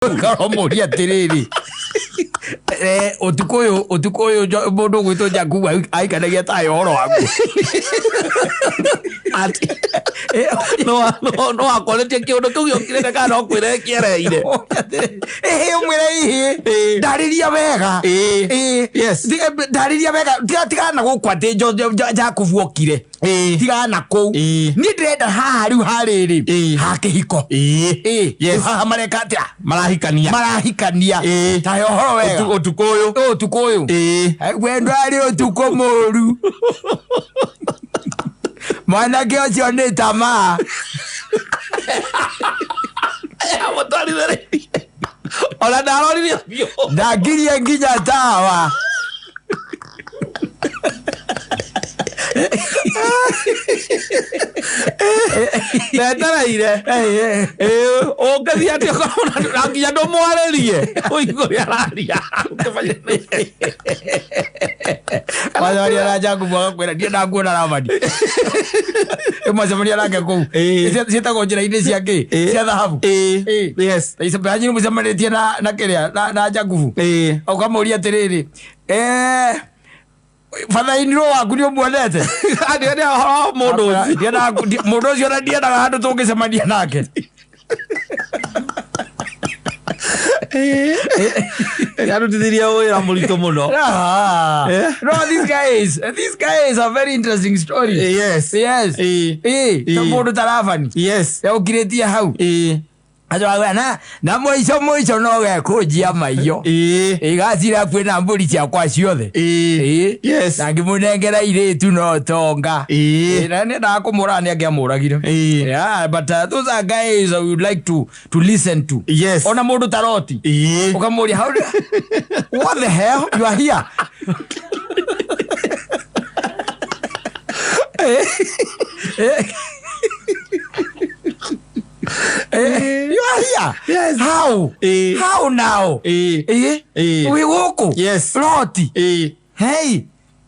Karomoria atiriri, utuku uyu, utuku uyu mundu ugwitwo Jakubu aikanagia tayo ũhoro waku. No akoretie kä å ndå kä u gä okire kana no kwä re kĩereire. Ĩhĩ, ũmwĩre ĩhĩ. Ĩĩ. Ndarĩria wega. Ĩĩ. Ĩĩ. Yes. Ndarĩria wega. Tigana gũkũ atĩ Jakubu okire. Ĩĩ. Tigana kũu. Ĩĩ. Niĩ ndĩrenda haha rĩu harĩrĩ Ĩĩ. ha kĩhiko. Ĩĩ. Ĩĩ. Yes. Rĩu haha mareka atĩa? Marahikania. Marahikania. Ĩĩ. Tahe ũhoro wega. Ũtukũ ũyũ. Ũyũ ũtukũ ũyũ. Ĩĩ. Wendo arĩ ũtukũ mũru, mwanake ũcio nĩ tamaa. Amũtwarithĩrĩirie ona ndarorire ũthiũ. Ndakirie nginya tawa. Ndetereire ũngĩthiĩ atĩ ũkorwo na nginya ndũmwarĩrie ũigue ũrĩa araria. Wacaria na Jakubu agakwĩra ndiĩ ndakuona Labani. Ĩmwacemania nake kũu. Ĩĩ. Ciĩtagwo njĩra-inĩ cia kĩ? Ĩĩ. Cia thahabu. Ĩĩ. Ĩĩ. Yes. Hanyu mũcemanĩtie na kĩrĩa na Jakubu. Ĩĩ. Ũkamũria atĩrĩrĩ, bathainirwo waku nĩ ũmuonete? Ndiendaga ũhoro wa mũndũ ũcio. Mũndũ ũcio ona ndiendaga handũ tũngĩcemania nake. Yarutithirie wĩra mũritũ mũno. Ah. Eh? No, these guys are very interesting stories. Yes. Yes. Ĩĩ. Eh, ta Ĩĩ. mũndũ ta Labani. Yes. Yaũkirĩtie hau. Ĩĩ. Acoka na mũico mũico no gekũnjia maiyo. Ĩĩ. Ĩgacira kwĩna mbũri ciakwa ciothe. Ĩĩ. Ĩĩ. Yes. Na ngĩmũnengera irĩtu no tonga. Ĩĩ. Ĩĩ, na nĩendaga kũmũraga nĩ angĩamũragire. Ĩĩ. Yeah, but those are guys we would like to listen to. Yes. Ona mũndũ ta Loti. Ĩĩ. Ũkamũria, how do, what the hell you are here? You are here. Yes. How? Ĩĩ. How now? Ĩĩ. Ĩĩ. Ĩĩ. Wĩ gũkũ? Yes. Loti. Ĩĩ. Hey.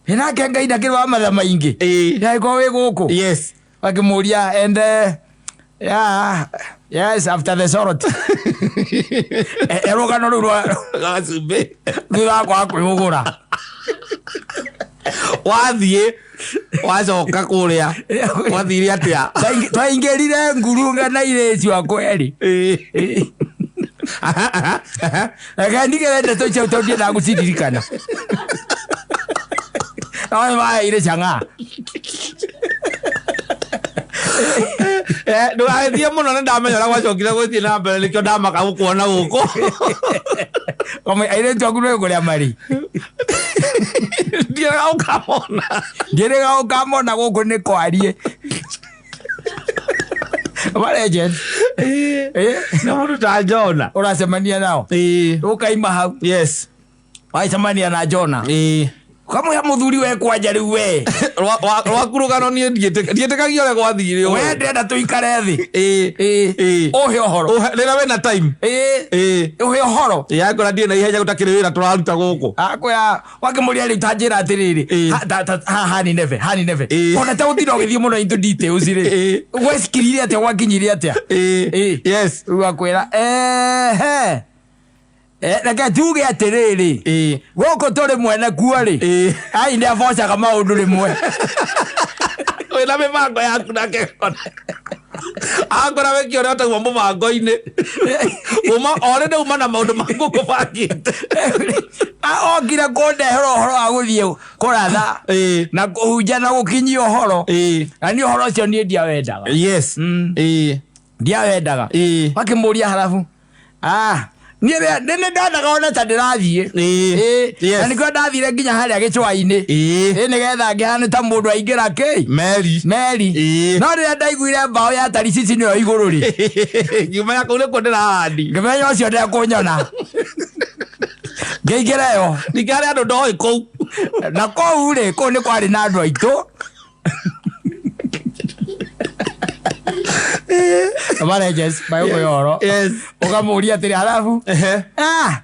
Ĩnake Ngai ndakĩrĩ wa matha maingĩ. Ĩĩ. Ndagĩkorwo wĩ gũkũ. Yes. Akĩmũria and yeah, yes, after the sort. Erũgano rũu rwa Gacumbĩ. thutha wa kwaga kwĩhũgũra. Wathiĩ wacoka kũrĩa wathire atĩa? Twaingĩrire ngurunga na irĩcu akwa erĩ. Ĩĩ. Reke ndigĩre ndeto icio tondũ ndiendaga gũciririkana. No nĩmaheire chang'aa. Ndũgagĩthiĩ mũno, nĩ ndamenya ũrĩa gwacokire gwĩthiĩ na mbere, nĩkĩo ndamaka gũkuona gũkũ. Kamwe airĩtu aku nĩ kũrĩa marĩ. Ndiĩrĩga ũkamona. Ndiĩrĩga ũkamona gũkũ nĩ kwarie. Ma legend. Na mũndũ ta Jona. Ũracemania nao. Ĩĩ. Ũkaima hau. Yes. Wacemania na Jona. Ĩĩ. Kamwe mũthuri we kwanja rĩu we. Rwaku rũgano niĩ ndiĩtĩkagia ũrĩa gwathire ũũ. We ndĩrenda tũikare thĩ. Ĩĩ. Ĩĩ. Ĩĩ. Ũhe ũhoro. Rĩrĩa wĩna time. Ĩĩ. Ĩĩ. Ũhe ũhoro. Ĩĩ, angĩkorwo ndirĩ na ihenya gũtakĩrĩ wĩra tũraruta gũkũ. Akwĩra wakĩmũria rĩu ta njĩra atĩrĩrĩ. Ĩĩ. Haha Nineve, ha Nineve. Ĩĩ. Ona ta ũtinda ũgĩthiĩ mũno into details rĩ. Ĩĩ. Gwecikirire atĩa, gwakinyire atĩa? Ĩĩ. Ĩĩ. Yes. Rĩu akwĩra ehe. Reke tuge atĩrĩrĩ. Ĩĩ. Gũkũ tũrĩ mwene kuo rĩ. Ĩĩ. Ai nĩ abocaga maũndũ rĩmwe. Wĩna mĩbango yaku nake akora wĩke ũrĩa ũtaguo mũbango-inĩ uma already uma na maũndũ maku ũkũbangĩte. Okire kũndehera ũhoro wa gũthiĩ kũratha Ĩĩ. na kũhunjia na gũkinyia ũhoro. Ĩĩ. Na niĩ ũhoro ũcio niĩ ndiawendaga. Yes. Ĩĩ. Ndiawendaga. Ĩĩ. Makĩmũria harabu. Ah, niĩ nĩ ndonaga ona ta ndĩrathiĩ. Ĩĩ. Ĩĩ. Yes. Na nĩkĩo ndathire nginya harĩa gĩcũa-inĩ. Ĩĩ. Ĩĩ, nĩgetha ngĩhane ta mũndũ aingĩra kĩ? Meri. Meri. Ĩĩ. No rĩrĩa ndaiguire mbaũ ya Taricici nĩyo igũrũ rĩ. Ngiuma ya kũu nĩkuo ndĩrahandi. Ngĩmenya ũcio ndekũnyona. Ngĩingĩra ĩyo. Ningĩ harĩ andũ ndoĩ kũu. Na kũu rĩ, kũu nĩ kwarĩ na andũ aitũ. Marejes, mayũkũya ũhoro. Yes. Ũkamũria atĩrĩ halafu. Ehe. Ah,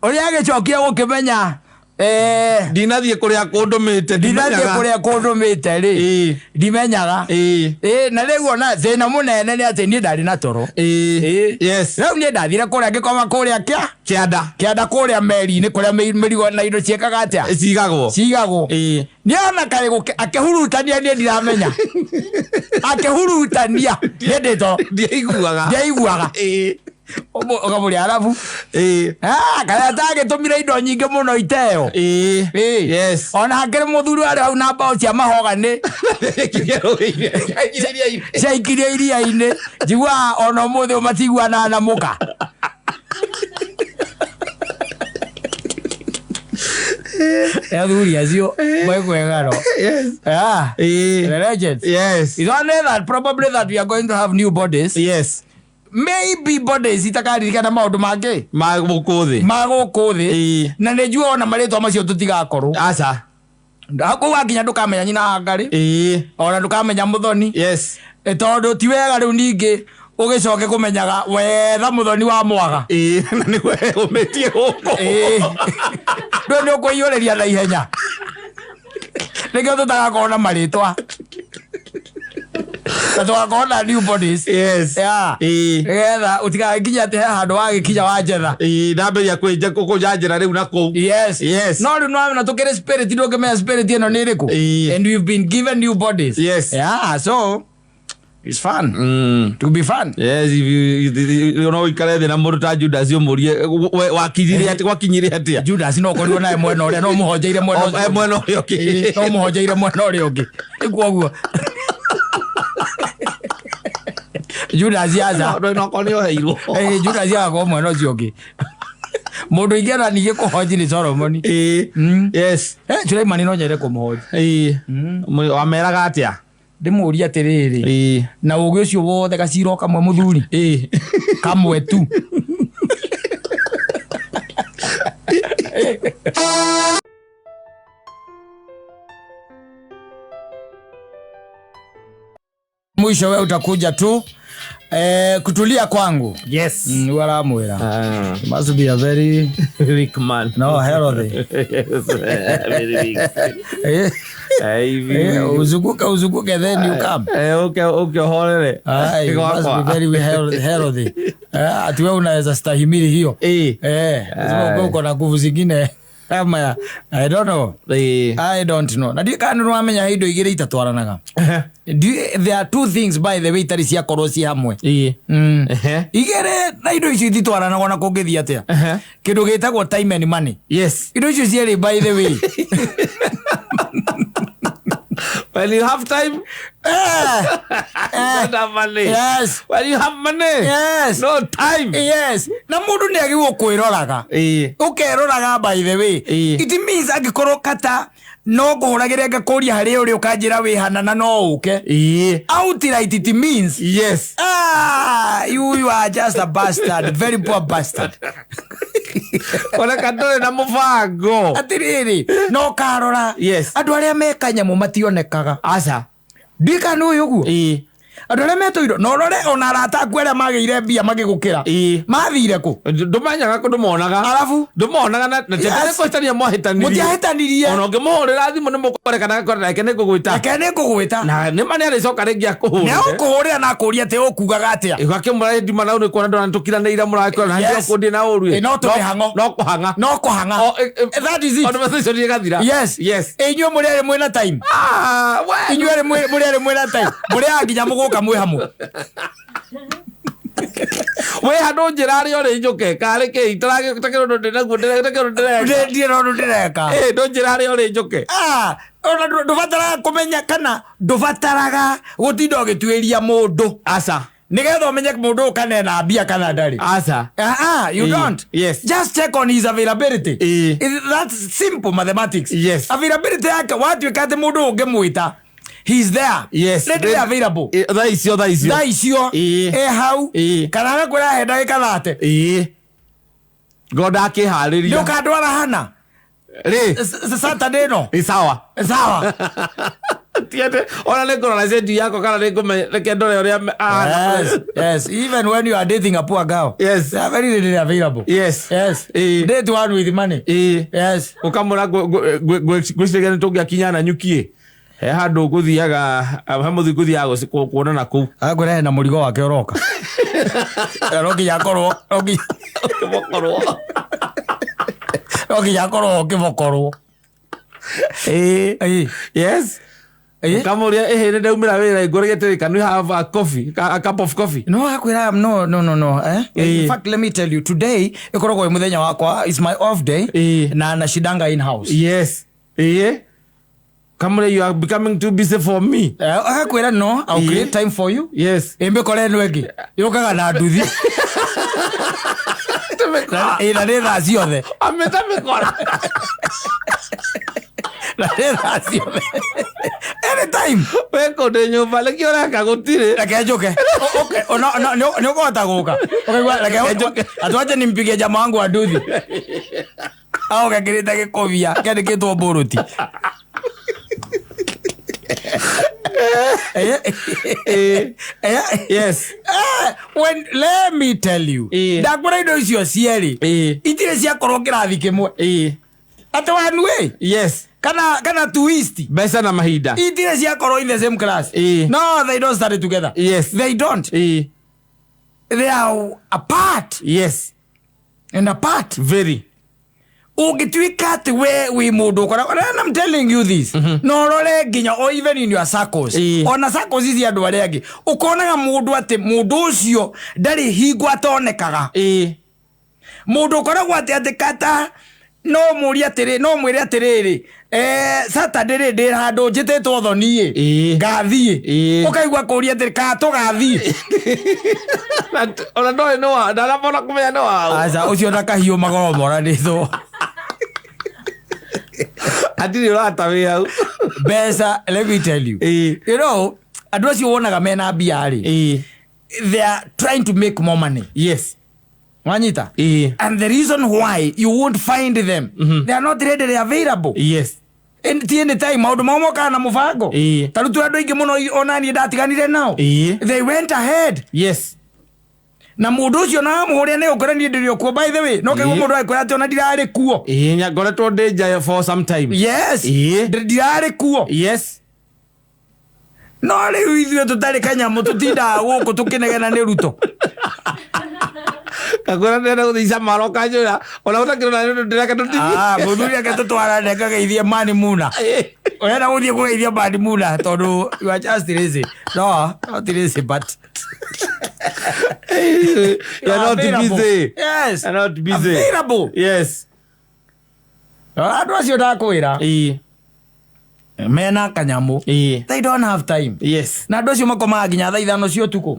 ũrĩa agĩcokire gũkĩmenya Eh, Ndinathiĩ kũrĩa kũndũmĩte. Ndinathiĩ kũrĩa kũndũmĩte rĩ. Ndimenyaga. Ĩ, na rĩu ona thĩna mũnene nĩ atĩ niĩ ndarĩ na toro. Yes. Rĩu niĩ ndathire kũrĩa ngĩkoma kũrĩa kĩa Kĩanda. Kĩanda kũrĩa meri-inĩ kũrĩa mĩrigo na indo ciĩkaga atĩa? Cigagwo. Cigagwo. Nĩona kaĩ akĩhurutania, niĩ ndiramenya akĩhurutania, niĩ ndĩ toro. Ndiaiguaga. Ndiaiguaga. Ũkamũrĩa arabu. Ah, kaĩ atagĩtũmire indo nyingĩ mũno iteo. Ona hakĩrĩ mũthuri warĩ hau na mbaũ cia mahogany. Ciaikirie iria-inĩ, njiguaga ona ũmũthĩ ũyũ matiguanaga na mũka. Athuri acio mekwegaro. Ah, the legends. It's only that probably that we are going to have new bodies. Maybe bodies itakaririkana maũndũ mangĩ Ma gũkũ thĩ. Ma gũkũ thĩ. Na nĩ njua ona marĩtwa macio tũtigakorwo Aca. Kũu wakinya ndũkamenya nyina wa ngarĩ, ona ndũkamenya mũthoni. Tondũ ti wega rĩu ningĩ ũgĩcoke kũmenyaga wetha mũthoni wa mwaga. Ĩĩ, na nĩwe ũmĩtie gũkũ. Ndũĩ nĩ ũkũiyũrĩria na ihenya, nĩkĩo tũtagakorwo na marĩtwa na tũgakorwo na new bodies. Nĩgetha ũtigagĩkinya atĩ he handũ wagĩkinya wanjetha. Ĩĩ, ndambĩrĩria kũnjanjĩra rĩu na kũu. No rĩu nĩwamenya tũkĩrĩ spirit, ndũngĩmenya spirit ĩno nĩ ĩrĩkũ. And we've been given new bodies. Yeah, so it's fun to be fun. Yes, if you no ũikare thĩ na mũndũ ta Judas ũmũrie wakinyire atĩa, gwakinyire atĩa. Judas no korirwo naye mwena ũrĩa no mũhonjeire mwena O, ũcio. Mwena ũrĩa ũngĩ. Ĩĩ, no mũhonjeire mwena ũrĩa ũngĩ, koguo Judas aca. No, no korwo nĩ oheirwo. Judas agakorwo mwena ũcio ũngĩ. Mũndũ ingĩenda ningĩ kũhonji nĩ Solomoni. Suleimani no nyende kũmũhonji. Wameraga atĩa? Ndĩmũrie atĩrĩrĩ, na ũgĩ ũcio wothe gaciro kamwe mũthuri kamwe tu. Mwisho we utakuja tu kutulia kwangu. Waramwĩra. Must be a very Weak man. No healthy. Yes, very weak. Uzunguke uzunguke, then you come. Uke ũhorere. Aye, you must be very healthy, healthy. Ati wewe unaweza stahimili hiyo. Lazima ukuwe uko na nguvu zingine kama I don't know. I don't know. Na ndiũĩ kana nĩ wamenya indo igĩrĩ itatwaranaga. There are two things, by the way, itarĩ ciakorwo ci hamwe. Igĩrĩ na indo icio ititwaranaga ona kũngĩthiĩ atĩa. Kĩndũ gĩtagwo time and money. Indo icio cierĩ, by the way. When you have time, you don't have money. When you have money, no time. Yes. Na mũndũ nĩ agĩrĩirwo kwĩroraga. Ũkeroraga, by the way. It means angĩkorwo kata no ngũhũragĩre ngakũria harĩa ũrĩ ũkanjĩra wĩ hana na no ũke. Outright it means ah, you are just a bastard, very poor bastard. Oneka ndũrĩ na mũbango. Atirĩrĩ, no karora. Andũ arĩa meka nyamũ mationekaga. Aca. Ndika nĩ ũyũ ũguo. Andũ arĩa metũirwo na ũrore ona arata aku arĩa magĩire mbia magĩgũkĩra. Mathire kũ? Ndũmenyaga kũ ndũmonaga. Arabu Ndũmonaga na kũhĩtania mwahĩtanirie. Mũtiahĩtanirie. Ona ũngĩmũhũrĩra thimũ nĩ mũkũrekana gakora reke nĩ ngũgwĩta. Reke nĩ ngũgwĩta. Na nĩ ma nĩ arĩcoka rĩngĩ Nĩ akũhũrĩre. ũkũhũrĩra na akũria atĩ ũkugaga atĩa. Ũgakĩmũra ndima na nĩ kuona ndona tũkiranĩire mũrakora na kũndĩ na ũru. No tũmĩhang'o. No kũhang'a. No kũhang'a. O, That is it. Conversation ĩgathira. Inyuĩ mũrĩ erĩ mwĩna time. Ah, we. Inyuĩ erĩ mũrĩ erĩ mwĩna time. Mũrĩaga nginya mũgũka mwĩ hamwe. Wĩ handũ njĩra arĩa ũrĩ njũke karĩ kĩ itaragĩtakĩrwo ndũ ndĩnaguo ndĩrekĩrwo ndĩreka. Ndirĩ na ũndũ ndĩreka. Ĩ ndũ njĩra arĩa ũrĩ njũke. Ah, ona ndũbataraga kũmenya kana ndũbataraga gũtinda ũgĩtuĩria mũndũ Aca. nĩgetha ũmenye mũndũ ũyũ kana ena mbia kana ndarĩ. Aca. Ah, ah, you don't. Just check on his availability. That's simple mathematics. Availability yake watuĩka atĩ mũndũ ũngĩmwĩta, he's there. Readily available. Thaa icio, thaa icio. Thaa icio ĩ hau kana agakwĩra he ndagĩka 30. Ĩĩ. Ngo ndakĩharĩria. Nĩ ũkandwara hana Rĩ. Saturday ĩno. Ĩ sawa. Sawa. Ti atĩ ona nĩ ngũrora schedule yakwa kana nĩ ngũme reke ndore ũrĩa ahana. Yes, even when you are dating a poor girl, they are very readily available. Yes. Date one with money. Yes. Ũkamũra ngwĩciria nĩ tũngĩakinya na nyuki he handũ ngũthiaga, he mũthi ngũthiaga kuonana kũu. Akwĩra hena mũrigo wake ũroka. No nginya akorwo no nginya Ũkĩmokorwo. No nginya akorwo ũkĩmokorwo. Ĩĩ. Ũkamũria, ĩhĩ, nĩ ndaumĩra wĩra ngũrĩgĩte, can we have a coffee, a cup of coffee? No akwĩra no, no, no, no, eh? In fact, let me tell you, today ĩkoragwo ĩ mũthenya wakwa, is my off day. Na nashidanga in house. Yes, ĩĩ, kamũria, you are becoming too busy for me. Eh, agakwĩra, no, I'll create time for you. Ĩmbĩkora ĩno ĩngĩ yũkaga na nduthi. Ĩ, na nĩ thaa ciothe. Amĩta mĩkora. Na nĩ thaa ciothe, anytime. We kũndĩ nyũmba nĩkĩo ũreka gũtirĩ. Reke njũke. Okay, no, nĩ ũkũhota gũka ũkaigua reke Njuke. Atuache nimpigie jamaa wangu wa nduthi au gekĩrĩte gĩkobia kĩandĩkĩtwo mbũrũti. When let me tell you, ndakwĩra indo icio cierĩ itirĩ ciakorwo kĩrathi kĩmwe atĩ one way kana twist. Mbeca na mahinda. Itirĩ ciakorwo in the same class. No, they don't study together. They don't. They are apart and apart. Very. Ũngĩtuĩka atĩ we wĩ mũndũ ũkoragwo, and I'm telling you this, no ũrore nginya o even in your circles, ona circles ici andũ arĩa angĩ, ũkonaga mũndũ atĩ mũndũ ũcio ndarĩ hingo atonekaga. Mũndũ ũkoragwo atĩ kata no mũrie atĩrĩ, no mwĩre atĩrĩrĩ, Saturday rĩ, ndĩ handũ njĩtĩtwo thoni ĩ, ngathiĩ. Ũkaigua kũria atĩrĩ, kana tũgathiĩ? Ona ndoĩ nĩ wa ndanabona kũmenya nĩ waũ. Aca, ũcio na kahiũ magoro moranĩtwo. Hatirĩ ũrata wĩ hau. Mbeca, let me tell you, andũ acio wonaga mena mbia rĩ, they are trying to make more money. Wanyita? And the reason why you won't find them, they are not readily available. Ti any time maũndũ mao mokaga na mũbango. Ta rĩu twĩ andũ aingĩ mũno ona niĩ ndatiganire nao. They went ahead. Na mũndũ ũcio na wamũhũrĩa nĩ ũkora niĩ ndĩrĩ o kuo, by the way, no kaigua mũndũ agĩkwĩra atĩ ona ndirarĩ kuo. Ĩĩ, ngoretwo ndĩ nja for some time. Ndirarĩ kuo. No rĩu ithuĩ tũtarĩ kanyamũ tũtindaga gũkũ tũkĩnegena nĩ Ruto. Kakwĩra ndĩrenda gũthiĩ camara ũkanjũra ona ũtakĩrona nĩ ũndũ ndĩreka tũthiĩ. Ah, mũthuri ake tũtwarane ngageithie Mani Muna. Ũrenda gũthiĩ kũgeithia Mani Muna tondũ you are just lazy. No, not lazy, but You are not available. busy. Yes. You are not busy. Available. Andũ acio ndakwĩra mena kanyamũ. They don't have time. Na andũ acio makomaga nginya thaa 5 cia ũtukũ.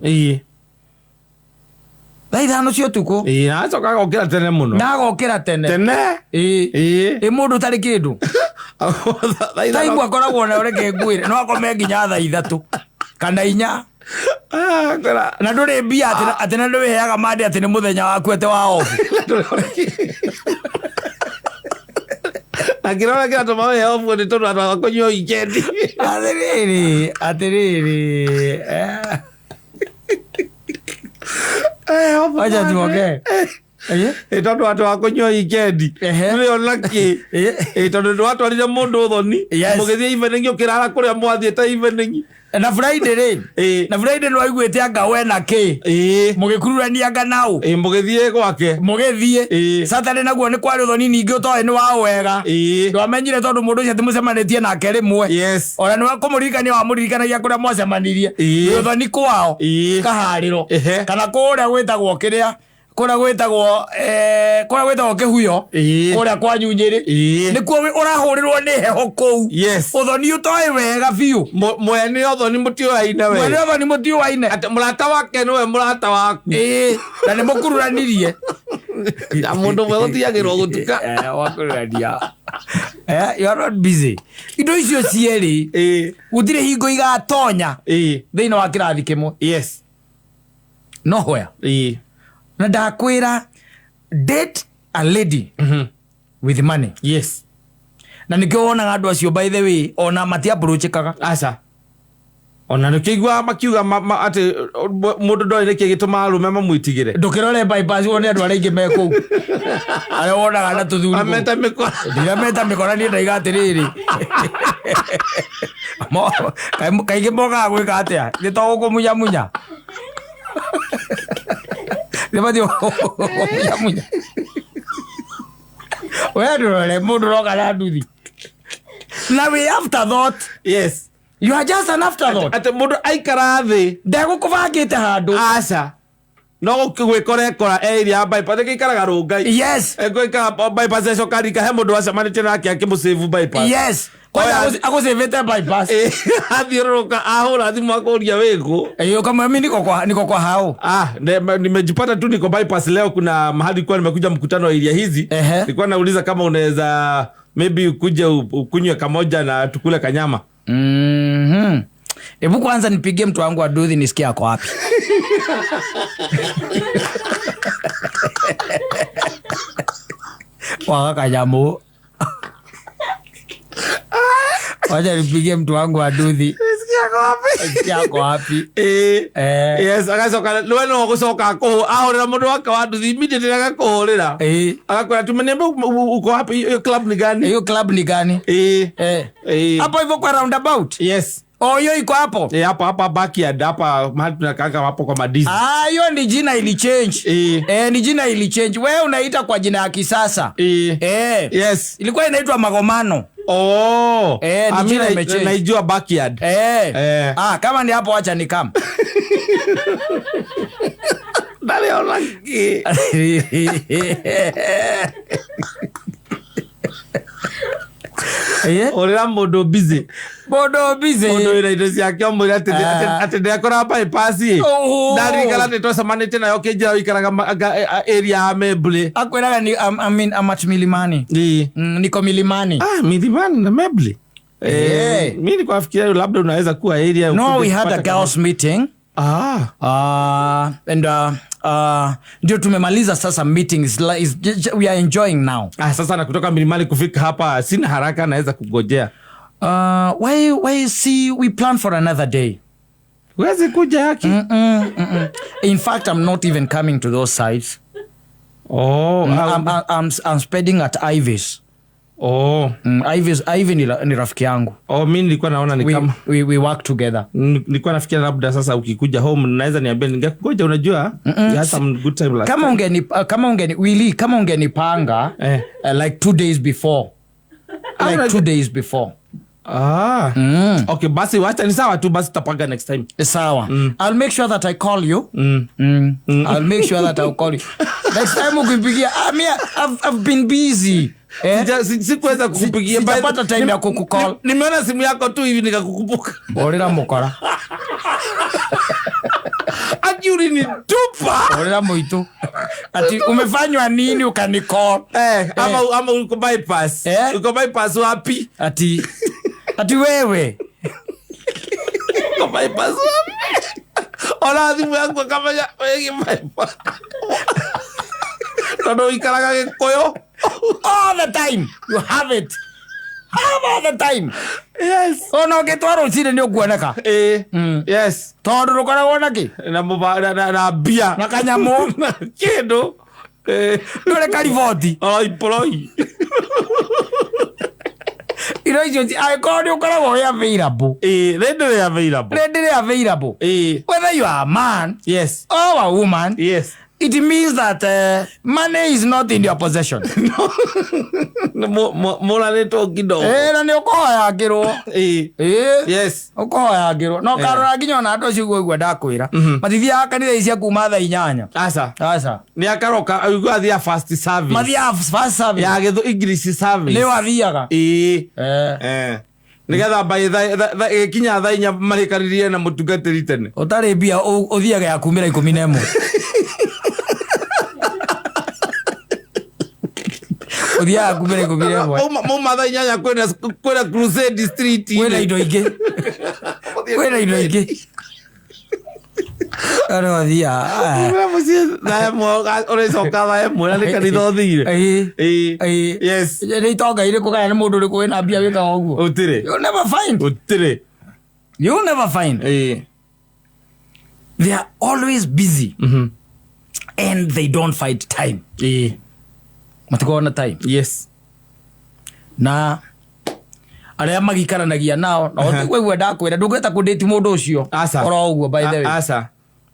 Thaa 5 cia ũtukũ. Ĩĩ, na acoka agokĩra tene mũno. Na agokĩra tene. Tene. Ĩ mũndũ ũtarĩ kĩndũ. Thaa 5. Time akoragwo nayo, reke ngwĩre, no akome nginya thaa 3 kana 4. Ah, kwĩra Na ndũrĩ mbia atĩ na ndwĩheaga mande atĩ nĩ mũthenya waku atĩ wa off. Na kĩrora kĩratũma wĩhe off nĩ tondũ andũ a kũnyua weekend. Atĩrĩrĩ, atĩrĩrĩ, wacha tuongee. Ĩ tondũ andũ a kũnyua weekend nĩo nakĩ? Ĩ tondũ ndwatwarire mũndũ thoni mũgĩthiĩ evening, ũkĩrara kũrĩa mwathiĩte evening. Na Friday rĩ, na Friday nĩwaiguĩte anga we na kĩ, mũgĩkururania anga nau. Ĩĩ, mũgĩthiĩ gwake. Mũgĩthiĩ. Saturday naguo nĩ kwarĩ ũthoni ningĩ ũtoĩ nĩ wa wega. Ndwamenyire tondũ mũndũ ũcio atĩ mũcemanĩtie nake rĩmwe. Ona nĩ kũmũririkania wamũririkanagia kũrĩa mwacemanirie. Nĩ ũthoni kwao. Kaharĩro. Kana kũrĩa gwĩtagwo kĩrĩa, kũrĩa gwĩtagwo kũrĩa gwĩtagwo kĩhuyo. Kũrĩa kwanyu Nyĩrĩ. Nĩkuo ũrahũrĩrwo nĩ heho kũu. Ũthoni ũtoĩ wega biũ. Mwene ũthoni mũtiũaine we. Mwene ũthoni mũtiũaine. Atĩ mũrata wake nĩwe mũrata waku. Ĩĩ, na nĩ mũkururanirie. Na mũndũ ũmwe gũthiagĩrwo gũtuka. Eh, wakururania. You are not busy. Indo icio cierĩ gũtirĩ hingo igatonya thĩinĩ wa kĩrathi kĩmwe. No where? Na ndakwĩra, date a lady with money. Na nĩkĩo wonaga andũ acio, by the way, ona matiapproachĩkaga. Aca, ona nä kä iguaga makiuga atä må ndå ndoä nä kä gä tå maga arå me mamwĩtigä re. Ndũkĩrore bypass wone andũ arĩa aingĩ me kũu, arĩa wonaga na tũthuri kũu. Ameta mä kora. Ndirameta mĩkora niĩ, ndaiga atĩrĩrĩ, kaingĩ mokaga gwĩka atĩa? Nĩ to gũkũmunyamunya, nĩ mathiĩ gũkũmunyamunya. We ndũrore mũndũ ũroka na nduthi na wĩ afterthought. You are just an afterthought. Atä må ndå aikara thä. Ndegũkũbangĩte handũ. Aca, no gwä kora ekora area ya bypass ä ikaraga rå ngai. Egwĩkara bypass, ecoka rika he mũndũ wacemanĩtie nake akĩmũ save bypass. Yes, kwanza Oya. agũcĩvĩte bypass. Athiũrũrũka, ahũra thimũ, akũria wĩkũ. Ĩĩ, ũkamwĩra mi niko kwa hao. Ah, nimejipata tu niko bypass leo. Kuna mahali kuwa nimekuja mkutano wa area hizi. Nilikuwa nauliza kama unaweza maybe ukuje ukunywe kamoja na tukule kanyama. Hebu kwanza nipigie mtu wangu wa nduthi nisikie ako wapi. Waga kanyamu. Wacha nipigie mtu wangu wa nduthi. Nisikie ako wapi. Yes, agacoka we no gũcoka ahũrĩra mũndũ wake wa nduthi immediately, agakũhũrĩra. Agakwĩra tumeniambia uko wapi, hiyo club ni gani? Hiyo club ni gani? Hapo hivyo kwa roundabout. Yes. Oh, hiyo iko hapo. Eh, hapa hapa backyard, hapa mahali tunakaanga hapo kwa madizi. Ah, hiyo ni jina ili change. Eh, ni jina ili change. Wewe unaita kwa jina ya kisasa. Ilikuwa inaitwa Magomano. Oh. Eh, ni Ah, mi jina imechange. naijua backyard. Ah, kama ni hapo acha nikam. Ndariona kĩ? Ũrĩra mũndũ busy. Mũndũ busy. Mũndũ wĩna indo ciake ũmwĩre atĩ Ah. atĩ ndekora bypass ĩ. Oh. Ndarikana nĩ twacemanĩtie nayo kĩnjĩra ũikaraga area ya Membly. Akwĩraga ni I mean, I'm at Milimani. Niko Milimani. Ah, Milimani na Membly. Mi nilikuwa nafikiria labda unaweza kuwa area No, ukuje we had a kupata girls meeting. Ah. And ndio tumemaliza sasa meeting is, is, we are enjoying now. Ah, sasa na kutoka Milimani kufika hapa sina haraka, naweza kugojea. Why see, we plan for another day. Huwezi kuja yaki. In fact, I'm not even coming to those sides. Oh, ah, I'm spending at Ivy's. Oh. Ivy ni rafiki yangu. Oh, mi nilikuwa naona ni kama We work together. Nilikuwa nafikiria labda sasa ukikuja home naweza niambia ningekungoja, unajua? We had some good time last Kama time. ungeni kama ungeni Willy, kama ungenipanga like 2 days before. Like 2 days before. Ah. Okay, basi wacha ni sawa tu, basi tutapanga next time. Sawa. I'll make sure that I call you. I'll make sure that I'll call you. Next time ukimpigia, ah, me, I've been busy. Eh? Sikuweza kukupigia. Sijapata time ya kukucall. Nimeona simu yako tu hivi nikakukumbuka. Orera mukora. Aki ulinitupa. Orera muitu. Ati umefanywa nini ukanicall? Eh, ama uko bypass. Eh? Uko bypass wapi? Ati wewe. Uko bypass wapi? Ona thimu yangu akamenya wegi bypass. Tondu ikaraga Gikuyu. All the time. You have it. Have all the time. Ona ũngĩtwara rũcinĩ nĩ ũkuoneka. Tondũ ndũkoragwo na kĩ? Na na mbia. Na kanyamũ. Na kindu. Ndũrĩ kariboti. Oi poloi. Indo icio angĩkorwo nĩ ũkoragwo wĩ available. Readily available. Readily available. Whether you are a man or a woman, it means that money is not in your possession. Mũranĩtwo kidogo. Na nĩ ũkũhoyangĩrwo. Ũkũhoyangĩrwo. Na ũkarora nginya ona andũ acio ũguo ndakwĩra. Matithiaga kanitha ici cia kuma thaa 8. Aca. Aca. Nĩ akaroka aigua athia first service. Mathiaga first service. Ya gĩthũ English service. Nĩ wathiaga. Nĩgetha by ĩkinya thaa 4 marĩkanĩrie na mũtungatĩri tene. Ũtarĩ mbia ũthiaga ya kumĩra 11. Ũthiaga kumĩra 11. Mauma thaa 8 kwĩna crusade street. Kwĩna indo ingĩ. Kwĩna indo ingĩ. Ũrĩa ũthiaga. Umĩra mũciĩ 1:00, ũrĩcoka 1:00 na nĩ kanitha ũthire. Ĩĩ. Ĩĩ. Ĩĩ. Yes. Nĩ itonga irĩkũ kana nĩ mũndũ ũrĩkũ wĩna mbia wĩkaga ũguo? Gũtirĩ. You'll never find. Gũtirĩ. You'll never find. Ĩĩ. They are always busy. And they don't find time. Ĩĩ. Matikoragwo na time. Yes. Na arĩa magikaranagia nao na ũtiguo ndakwĩra ndũngĩhota kũndĩti mũndũ ũcio Aca. oro ũguo by the way. Aca.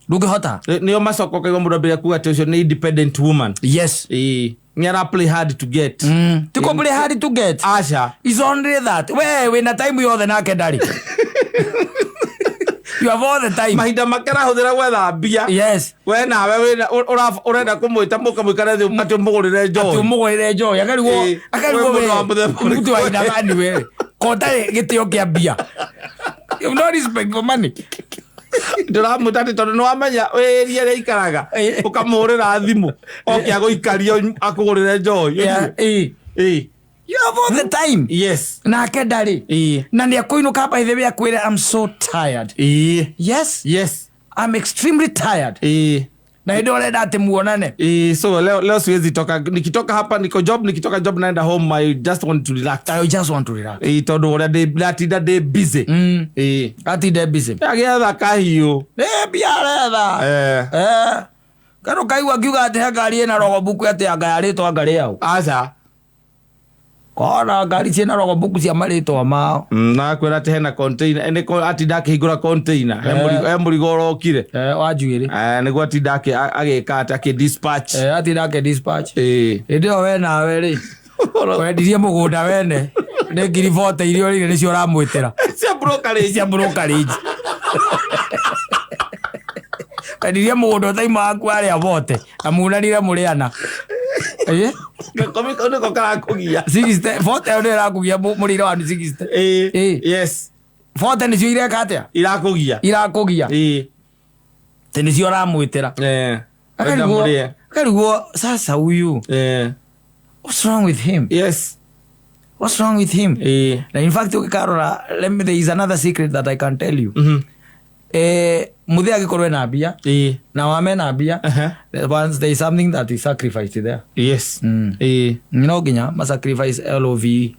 Ndũngĩhota. Nĩo macoka ũkaigua mũndũ ambĩrĩria kuga atĩ ũcio nĩ independent woman. Yes. Ĩĩ. Nĩ ara play hard to get. Ti kũ play hard to get. Aca. It's only that. We wĩna time yothe nake ndarĩ. You have all the time. Mahinda make arahũthĩra gwetha mbia. Yes. We nawe wĩna ũrenda kũmwĩta mũke mũikare thĩ atĩ ũmũgũrĩre Atĩ njohi. ũmũgũrĩre njohi akarigwo Ĩĩ. akarigwo We we mũndũ wa mũthemba ũrĩkũ? mũtu wa aina gani we ko ũtarĩ gĩtĩo kĩa mbia. You have no respect for money. Ndĩramwĩta atĩ tondũ nĩwamenya wĩrie ĩrĩa aikaraga Ĩĩ. ũkamũhũrĩra thimũ oke agũikaria akũgũrĩre njohi. Yeah, ĩĩ. Ĩĩ. You have all the time. Yes. Nake ndarĩ. Ĩĩ. Na nĩ akũinũka by the way akwĩre I'm so tired. Ĩĩ. Yes. Yes. I'm extremely tired. Ĩĩ. Na hĩndĩ ĩyo ũrenda atĩ muonane. Ĩĩ, so leo siwezi toka, nikitoka hapa niko job, nikitoka job naenda home, I just want to relax. I just want to relax. Ĩĩ, tondũ ũrĩa ndatinda ndĩ busy. Ĩĩ. Atinde busy. Agĩetha kahiũ. Nĩ mbia aretha. Eh. Eh. Kana ũkaigua akiuga atĩ he ngari ĩna rogobuku atĩ anga yarĩtwo anga rĩao. Aca. Kona ngari ciĩna rogobuku cia marĩtwa mao. Na akwĩra atĩ hena container, nĩ atinda akĩhingũra container, he he mũrigo ũrokire. Eh, wa njuĩrĩ. Eh, nĩguo atinda agĩka atĩ akĩ dispatch. Eh, atinda ake dispatch. Ĩĩ. Hĩndĩ ĩyo we nawe rĩ, wendirie mũgũnda wene nĩ 40,000 iria ũrĩire nĩcio ũramwĩtĩra. Cia brokerage. Cia brokerage. Wendirie mũgũnda ũtaima waku arĩa bote na munanire mũrĩ ana. Ĩĩ? Gakomi kau nĩko karakũgia. 60 40 ĩyo nĩyo ĩrakũgia mũrĩre wa 60. Ĩĩ. Ĩĩ. Yes. 40 nĩcio ireka atĩa? Irakũgia. Irakũgia. Ĩĩ. Atĩ nĩcio ũramwĩtĩra. Eh. Wenda mũrĩe. Akarigwo sasa huyu. Eh. What's wrong with him? Yes. What's wrong with him? Ĩĩ. Na in fact ũgĩkarora, let me, there is another secret that I can tell you. Eh, mũthee angĩkorwo ena mbia Ĩĩ. na wame na mbia, Aha. once there is something that is sacrificed there. Yes. Ĩĩ. No nginya ma sacrifice LOVE.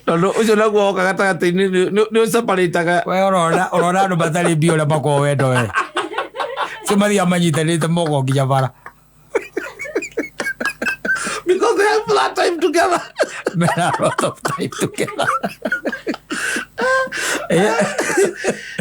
Tondũ ũcio naguo woka gatagatĩ-inĩ nĩ ũseparĩtaga. We ũrona ũrona andũ matarĩ mbia ũrĩa makoragwo wendo we. Cio mathiaga manyitanĩte moko nginya bara. Because they have that time together. Mena a lot of time together. Eh,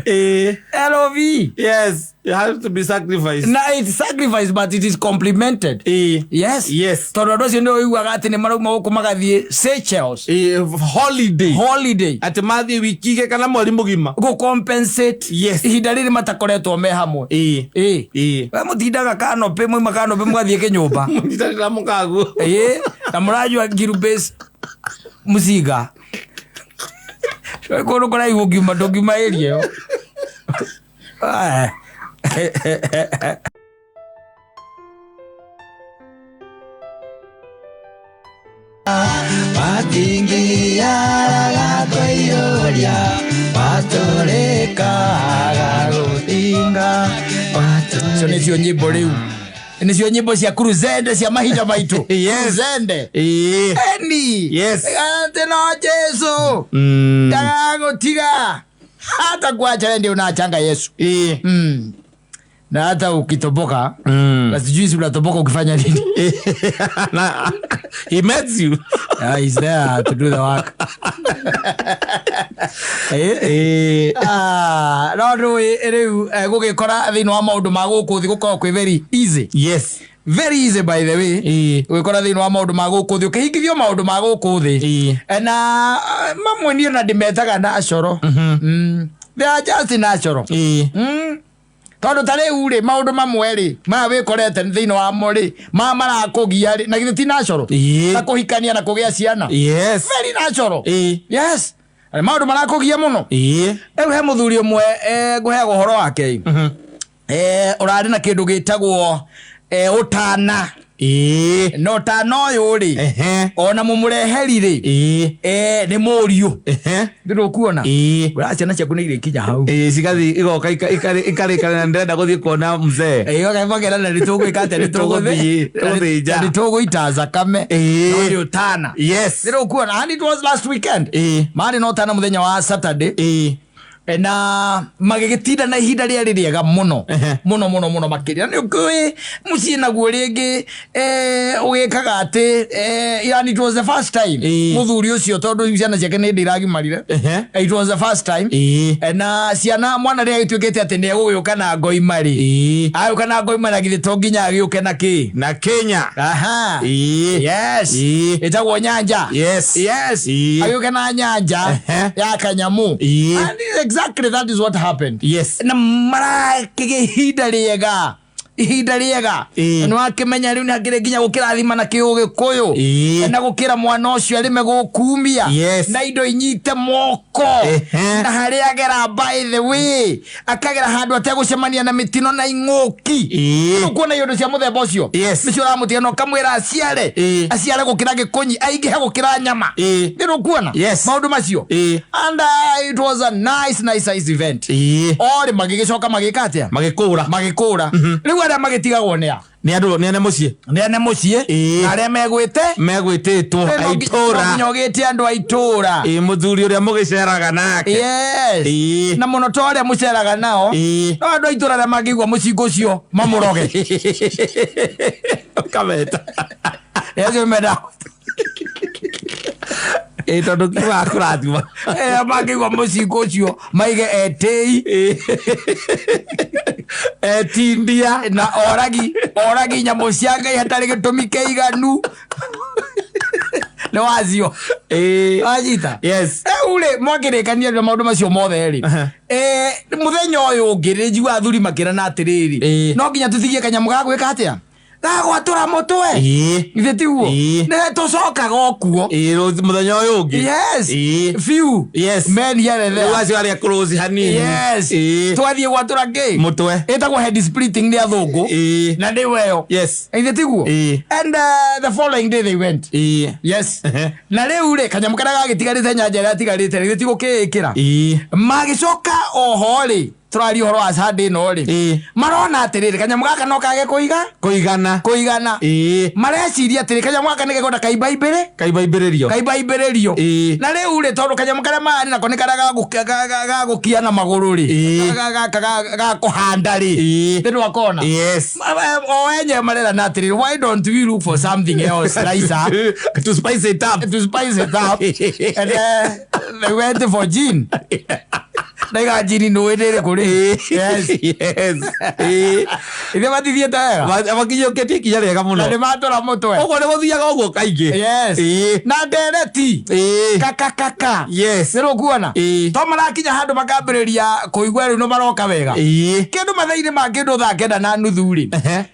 Ĩĩ. LOVE. Yes. It has to be sacrificed. Na it's sacrifice but it is complemented. Ĩĩ. Yes. Yes. Tondũ andũ acio nĩ ũiguaga atĩ nĩ marauma gũkũ magathiĩ Seychelles Ĩĩ, holiday. holiday Atĩ mathiĩ wiki igĩ kana mweri mũgima. gũ compensate Yes. ihinda rĩrĩ matakoretwo me hamwe. Ĩĩ. Ĩĩ. Ĩĩ. We mũtindaga kanopĩ mwauma kanopĩ mũgathiĩ kĩnyũmba. Mũnyitanĩra mũkaguo. Ĩĩ. Na mũranyua ngirubase mũcinga. Kũndũ kũraihu ũngiuma ndũngiuma area ĩyo. Eh. Matingĩaraga kwĩiyũria matũrĩkaga rũthinga. Icio nĩcio nyĩmbo rĩu nĩcio nyĩmbo cia kuruzende cia mahinda maitũ. Yes. Kuruzende. Ĩĩ. Eni. Yes. Atĩ no Jesu ndagagũtiga hata kuacha wewe ndio unaachanga Yesu. Ĩĩ. Na hata ukitoboka na sijui si unatoboka ukifanya nini. Na he met you. Yeah, he's there to do the work. Eh. Ĩĩ. Ah, no ndũĩ rĩu gũgĩkora thĩinĩ wa maũndũ ma gũkũ thĩ gũkoragwo kwĩ very easy. Yes. Very easy by the way. Ĩĩ. Gũgĩkora thĩinĩ wa maũndũ ma gũkũ thĩ ũkĩhingithio maũndũ ma gũkũ thĩ. Ĩĩ. Na mamwe niĩ ona ndĩmetaga natural. They are just natural. Ĩĩ. Tondũ ta rĩu rĩ maũndũ mamwe rĩ maya wĩkorete thĩinĩ wamo rĩ maya marakũgia rĩ na githĩ ti natural? Ĩĩ. Ta kũhikania na kũgĩa ciana. Yes. Very natural. Ĩĩ. Yes. Na maũndũ marakũgia mũno. Ĩĩ. Rĩu he mũthuri ũmwe ngũheaga ũhoro wake. Ũrarĩ na kĩndũ gĩtagwo Ũtana. Na ũtana ũyũ rĩ, ona mũmũreheri rĩ, nĩ mũriũ. Ndĩrũkuona ũra ciana ciaku nĩ irĩkinya hau. Ĩĩ, cigathiĩ igoka ikarĩkana na ndĩrenda gũthiĩ kuona mzee. Ĩgakera na nĩtũgwĩka atĩa? Nĩtũgũthiĩ, tũgũthĩnja. Na nĩtũgũita thakame. No nĩ ũtana. Ndĩrũkuona, and it was last weekend. Marĩ na ũtana mũthenya wa Saturday. Na magĩgĩtinda na ihinda rĩarĩ rĩega mũno. Mũno mũno mũno makĩria. Nĩ ũkĩũĩ mũciĩ naguo rĩngĩ, ũgĩkaga atĩ, yani it was the first time mũthuri ũcio, tondũ ciana ciake nĩ hĩndĩ iragimarire. It was the first time. Na ciana mwana rĩrĩa agĩtuĩkĩte atĩ nĩ egũgĩũka na ngoima rĩ, agĩũka na ngoima, na githĩ to nginya agĩũke na kĩ? Na Kenya. Aha. Yes. Ĩtagwo nyanja. Yes. Agĩũke na nyanja ya kanyamu. And exactly that is what happened. Na marakĩgĩa ihinda rĩega, ihinda rĩega. Nĩ wakĩmenya rĩu nĩ hakĩrĩ nginya gũkĩrathima na kĩũgĩkũyũ. Na gũkĩra mwana ũcio arĩme gũkumia. Na indo inyite moko. Na harĩa agera, by the way, akagera handũ ategũcemania na mĩtino na ing'ũki. Kuona iũndũ cia mũthemba ũcio. Nĩcio ũramũtiga na ũkamwĩra aciare. Aciare gũkĩra gĩkũnyi, aingĩhe gũkĩra nyama. Nĩ ũkuona maũndũ macio. And it was a nice nice nice event. Orĩ magĩgĩcoka magĩka atĩa? Magĩkũra. Magĩkũra. Rĩu arĩa magĩtigagwo nĩ a? Nĩ andũ, nĩ ene mũciĩ. Nĩ ene mũciĩ. Na arĩa megwĩte. Megwĩtĩtwo No a itũra. nginya ũgĩte andũ a itũra. Ĩĩ, mũthuri ũrĩa mũgĩceraga nake. Na mũno to arĩa mũceraga nao. No andũ a itũra arĩa mangĩigua mũcingo ũcio mamũroge. Ũkameta. Nĩ acio menda. Ĩĩ, tondũ kiuga kũrathima. Mangĩigua mũcingo ũcio maige etĩi. Etindia. Na oragi oragi nyamũ cia Ngai hatarĩ gĩtũmi kĩiganu nĩ wacio. Wanyita? Yes. Rĩu rĩ, mwakĩrĩkania na maũndũ macio mothe rĩ, mũthenya ũyũ ũngĩ rĩ, njiguaga athuri makĩrana atĩrĩrĩ, no nginya tũtigie kanyamũ ga gwĩka atĩa, gagwatũra mũtwe. Githĩ tiguo? Nĩ tũcokaga o kuo. Ĩĩ, mũthenya ũyũ ũngĩ. Yes. Few men here and there. Rĩu acio arĩa close hanini. Yes. Twathiĩ gwatũra kĩ? Mũtwe. Ĩtagwo head splitting nĩ athũngũ. Na nĩ weyo. Githĩ tiguo? And the following day they went. Yes. Na rĩu rĩ, kanyamũ karĩa gagĩtigarĩte, nyanja ĩrĩa atigarĩte, githĩ ti gũkĩĩkĩra? Magĩcoka oho rĩ, tũraria ũhoro wa Sunday ĩno rĩ, marona atĩrĩrĩ, kanyamũ gaka no kage kũiga. Kũigana. Kũigana. Mareciria atĩrĩ, kanyamũ gaka nĩ gekwenda kaimbaimbĩrĩ. Kaimbaimbĩrĩrio. Kaimbaimbĩrĩrio. Na rĩu rĩ, tondũ kanyamũ karĩa mararĩ nako nĩ karĩa gagũkia na magũrũ rĩ, gaka ga kũhanda rĩ, nĩ ndwakona? Yes. O enyewe marerana atĩrĩrĩ, why don't we look for something else nicer? To spice it up. To spice it up. And they went for gin. Ndaiga gin nĩ nĩ ĩrĩkũ rĩ? Yes. Yes. Ithe matithiĩte wega. Makinyũkĩtie ikinya rĩega mũno. Na nĩ matũra mũtwe. Ũguo nĩ gũthiaga ũguo kaingĩ. Yes. Na ndereti. Kaka kaka. Nĩ rũkuona? To marakinya handũ makambĩrĩria kũigua rĩu nĩ maroka wega. Kĩndũ mathaa-inĩ ma kĩndũ thaa 9:30 rĩ.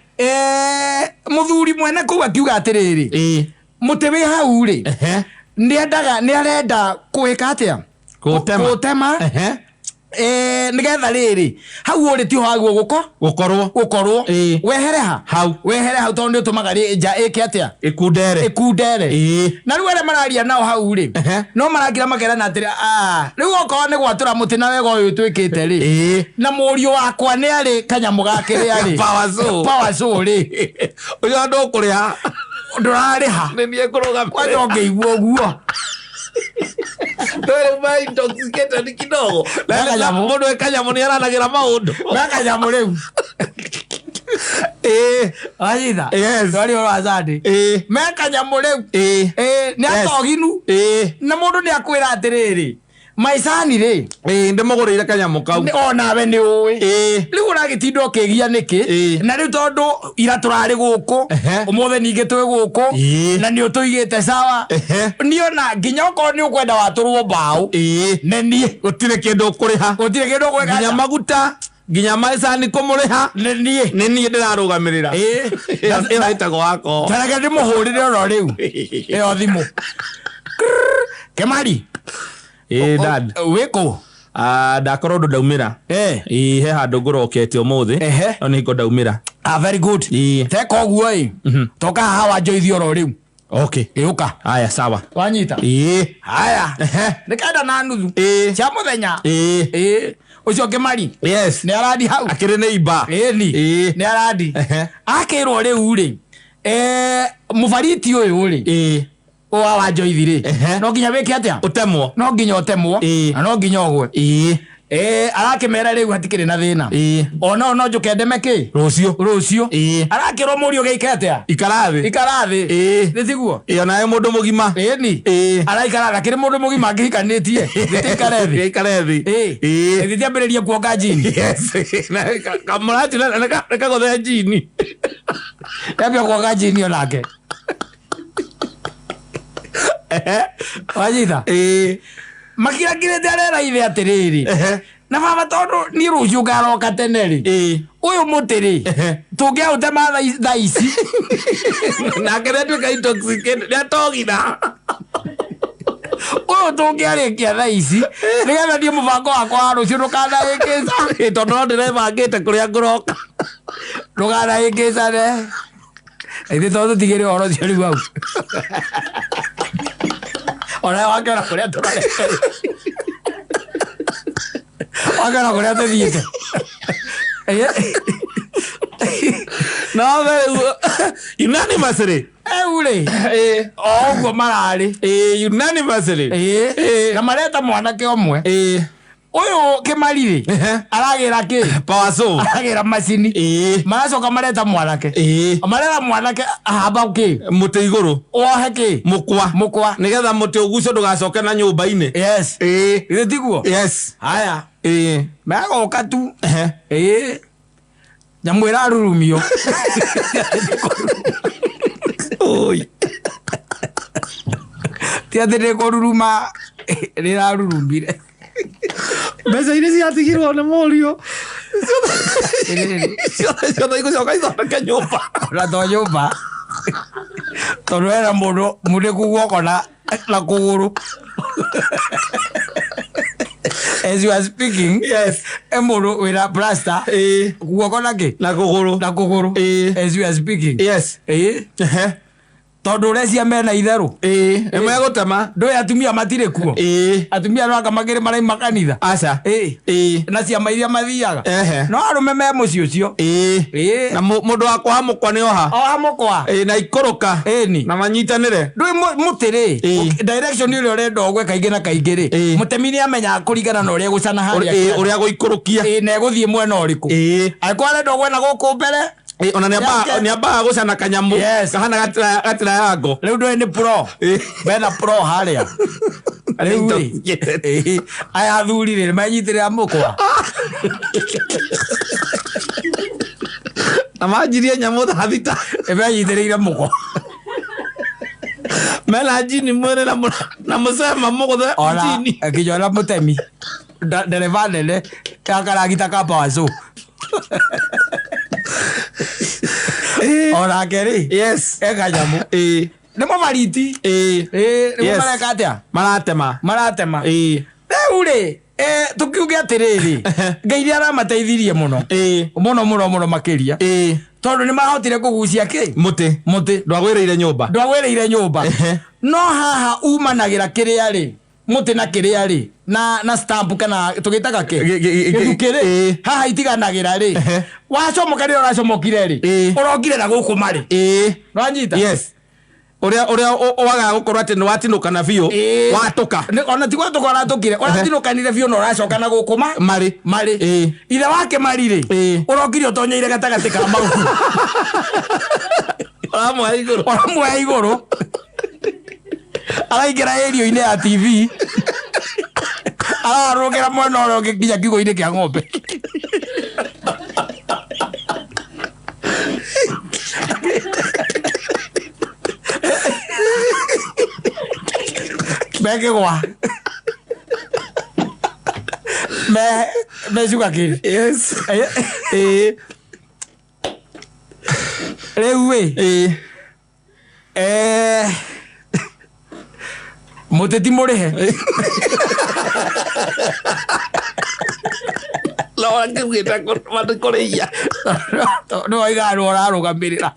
Mũthuri mwene kũu akiuga atĩrĩrĩ, mũtĩ wĩ hau rĩ, nĩ endaga, nĩ arenda kũĩka atĩa? Kũũtema. Kũũtema. Nĩgetha rĩrĩ, hau ũrĩ tiho haguo gũko Gũkorwo. Gũkorwo. Wehere ha? Hau. Wehere hau, tondũ nĩ ũtũmaga nja ĩke atĩa? Ĩkundere. Ĩkundere. Na rĩu arĩa mararia nao hau rĩ, no marakira makerana atĩrĩ, "Ah, rĩu okorwo nĩ gwatũra mũtĩ na wega ũyũ twĩkĩte rĩ, na mũriũ wakwa nĩ arĩ kanyamũ gake rĩ arĩ Power saw. Power saw rĩ, Ũcio ndũkũrĩha. Ndũrarĩha. Nĩ niĩ ngũrũgamĩrĩra. Kwanja ũngĩigua ũguo. Ndũrĩ ma intoxicated kidogo. Na kanyamũ. Mũndũ e kanyamũ nĩ aranagĩra maũndũ. Na kanyamũ rĩu. Wanyita? Yes. Twari ũhoro wa Sunday. Me kanyamũ rĩu. Nĩ atoginu. Na mũndũ nĩ akwĩra atĩrĩrĩ, maicani rĩ, Ĩĩ, ndĩmũgũrĩire kanyamũ kau. Onawe nĩ ũĩ. Rĩu ũragĩtinda ũkĩgia nĩkĩ? Na rĩu tondũ ira tũrarĩ gũkũ, ũmũthĩ ningĩ twĩ gũkũ, na nĩ ũtũigĩte sawa. Niĩ ona nginya okorwo nĩ ũkwenda watũrwo mbaũ, nĩ niĩ. Gũtirĩ kĩndũ ũkũrĩha. Gũtirĩ kĩndũ ũgwĩka. Nginya maguta, nginya maicani kũmũrĩha. Nĩ niĩ. Nĩ niĩ ndĩrarũgamĩrĩra. Ĩyo ĩtagwo wako. Tareke ndĩmũhũrĩre oro rĩu ĩyo thimũ. Kemari. Ĩĩ, dad. Wĩkũ? Ah, ndakorwo ũndũ ndaumĩra. Eh. Ĩĩ, he handũ ngũrokete ũmũthĩ. Ehe. No nĩ hingo ndaumĩra. Ah, very good. Ĩĩ. Teka ũguo ĩ. Toka haha wanjoithi oro rĩu. Okay. Ĩũka. Haya, sawa. Wanyita. Ĩĩ. Haya. Ehe. Nĩ kenda na nuthu. Ĩĩ. Cia mũthenya. Ĩĩ. Ĩĩ. Ũcio Kĩmari. Yes. Nĩ arandi hau. Akĩrĩ nĩ imba. Ĩni. Ĩĩ. Nĩ arandi. Ehe. Akĩrwo rĩu rĩ. Eh, mũbariti ũyũ rĩ. Ĩĩ. Wa wanjoithi rĩ. Ehe. No nginya wĩke atĩa? Ũtemwo. No nginya ũtemwo. Ĩĩ. Na no nginya ũgwe. Ĩĩ. Eh, arakĩmera rĩu hatikĩrĩ na thĩna. Ĩĩ. Ona no njũke ndeme kĩ? Rũciũ. Rũciũ. Ĩĩ. Arakĩrwo mũriũ gĩike atĩa? Ikara thĩ. Ikara thĩ. Ĩĩ. Nĩ tiguo? Ĩĩ, onawe mũndũ mũgima. Ĩni. Ĩĩ. Araikara thĩ. Akĩrĩ mũndũ mũgima angĩhikanĩtie. Gĩtĩ ikare thĩ. Ikare thĩ. Ĩĩ. Ĩĩ. Gĩtĩ ambĩrĩrie kuonga njini. Yes. Na kamũrati nĩ kagũthe njini. Ambia kuonga njini onake. Wanyita? Ĩĩ. Makirakirĩte arera ithe atĩrĩrĩ. Ehe. Na baba tondũ niĩ rũciũ ngaroka tene rĩ. Ĩĩ. Ũyũ mũtĩ rĩ. Ehe. Tũngĩaũtema thaa ici. Nake nĩ atuĩka intoxicated. Nĩ atogina. Ũyũ tũngĩarĩkia thaa ici. Nĩgetha niĩ mũbango wakwa wa rũciũ ndũkanahĩngĩca. Ĩĩ, tondũ no ndĩrebangĩte kũrĩa ngũroka. Ndũkanahĩngĩcane. Ithuĩ to tũtigĩre ũhoro ũcio rĩu hau. Onawe wakĩona kũrĩa tũrorete. Wakĩona kũrĩa tũthiĩte. No rĩu unanimously. Rĩu rĩ, Ĩĩ. o ũguo mararĩ. Ĩĩ, unanimously. Ĩĩ. Ĩĩ. Na mareta mwanake ũmwe. Ĩĩ. Ũyũ Kĩmari rĩ, Ehe. aragĩra kĩ? Power saw. Aragĩra macini. Ĩĩ. Maracoka mareta mwanake. Ĩĩ. Marera mwanake ahamba kĩ? Mũtĩ igũrũ. Wohe kĩ? Mũkwa. Mũkwa. Nĩgetha mũtĩ ũgucio ndũgacoke na nyũmba-inĩ. Yes. Ĩĩ. Githĩ tiguo? Yes. Haya. Ĩĩ. Megoka tu. Ehe. Ĩĩ. Nyamũ ĩrarurumio. Oi. Ti atĩ nĩ kũruruma rĩrarurumire. Mbeca iria ciatigirwo nĩ mũriũ. Ciothe ciothe igũcoka ithondeke nyũmba. Ona to nyũmba. Tondũ hena mũndũ munĩku guoko na kũgũrũ. As you are speaking, Yes. e mũndũ wĩna plaster Ĩĩ. guoko na kĩ? Na kũgũrũ. Na kũgũrũ. Ĩĩ. As you are speaking. Yes. Ĩĩ. Ehe. Tondũ ũrecia mena itherũ. Ĩĩ. Nĩ megũtema. Ndũĩ atumia matirĩ kuo. Ĩĩ. Atumia no anga makĩrĩ maraima kanitha. Aca. Ĩĩ. Ĩĩ. Na ciama iria mathiaga. Ehe. No arũme me mũciĩ ũcio. Ĩĩ. Ĩĩ. Na mũndũ wa kwaha mũkwa nĩ oha. Oha mũkwa. Ĩĩ, na ikũrũka. Ĩni. Na manyitanĩre. Ndũĩ mũtĩ rĩ, Ĩĩ. direction ĩrĩa ũrenda ũgwe kaingĩ na kaingĩ rĩ, Ĩĩ. mũtemi nĩ amenyaga kũringana na ũrĩa egũcana harĩa Ĩĩ, kĩanda. ũrĩa gũikũrũkia. Ĩĩ, na egũthiĩ mwena ũrĩkũ. Ĩĩ. Angĩkorwo arenda ũgwe na gũkũ mbere, Ĩĩ, ona Yake. nĩ ambaga gũcana kanyamũ. Yes. Kahana gatirayango. rĩu ndũĩ nĩ pro. Ĩĩ. Mena pro harĩa. Rĩu rĩ, ĩĩ, aya athuri rĩ, nĩmenyitĩrĩra mũkwa. Na manjirie nyamũ thaa thita. Nĩmenyitĩrĩire mũkwa. Mena njini mwĩrĩ na mũcema mũgũthe Ona njini. nginya ona mũtemi ndereba nene ya karagita ka power saw. Onake rĩ, Yes. e kanyamũ. Ĩĩ. Nĩ mũbariti. Ĩĩ. Ĩĩ, nĩguo Yes. mareka atĩa? Maratema. Maratema. Ĩĩ. Rĩu rĩ, tũkiuge atĩrĩrĩ, Ngai nĩ aramateithirie mũno. Ĩĩ. Mũno mũno mũno makĩria. Ĩĩ. Tondũ nĩ mahotire kũgucia kĩ? Mũtĩ. Mũtĩ. Ndwagwĩrĩire nyũmba. Ndwagwĩrĩire nyũmba. Ehe. No haha umanagĩra kĩrĩa rĩ, mũtĩ na kĩrĩa rĩ, na stamp kana tũgĩtaga kĩ? Gĩthukĩ rĩ, Ĩĩ. haha itiganagĩra rĩ. Ehe. Wacomoka rĩrĩa ũracomokire rĩ, Ĩĩ. ũrokire na gũkũ marĩ. Ĩĩ. Nĩwanyita? Yes. Ũrĩa wagaga gũkorwo atĩ nĩ watinũkana biũ. Ĩĩ. Watũka. Ona ti gwatũka ũratũkire, ũratinũkanire biũ na ũracoka na gũkũ ma? Marĩ. Marĩ. Ĩĩ. Ithe wake Mari rĩ, Ĩĩ. ũrokire ũtonyeire gatagatĩ ka mau. Ũramuoya igũrũ. Ũramuoya igũrũ. Araingĩra area-inĩ ya TV. Ararũgĩra mwena ũrĩa ũngĩ nginya kiugũ-inĩ kĩa ng'ombe. Mekĩgwa. Me sugarcane. Yes. Ĩĩ. Rĩu ĩ, Ĩĩ. Mũtĩ ti mũrĩhe. Akĩugĩte kũrĩia. Nĩ waigaga nĩ ũrarũgamĩrĩra.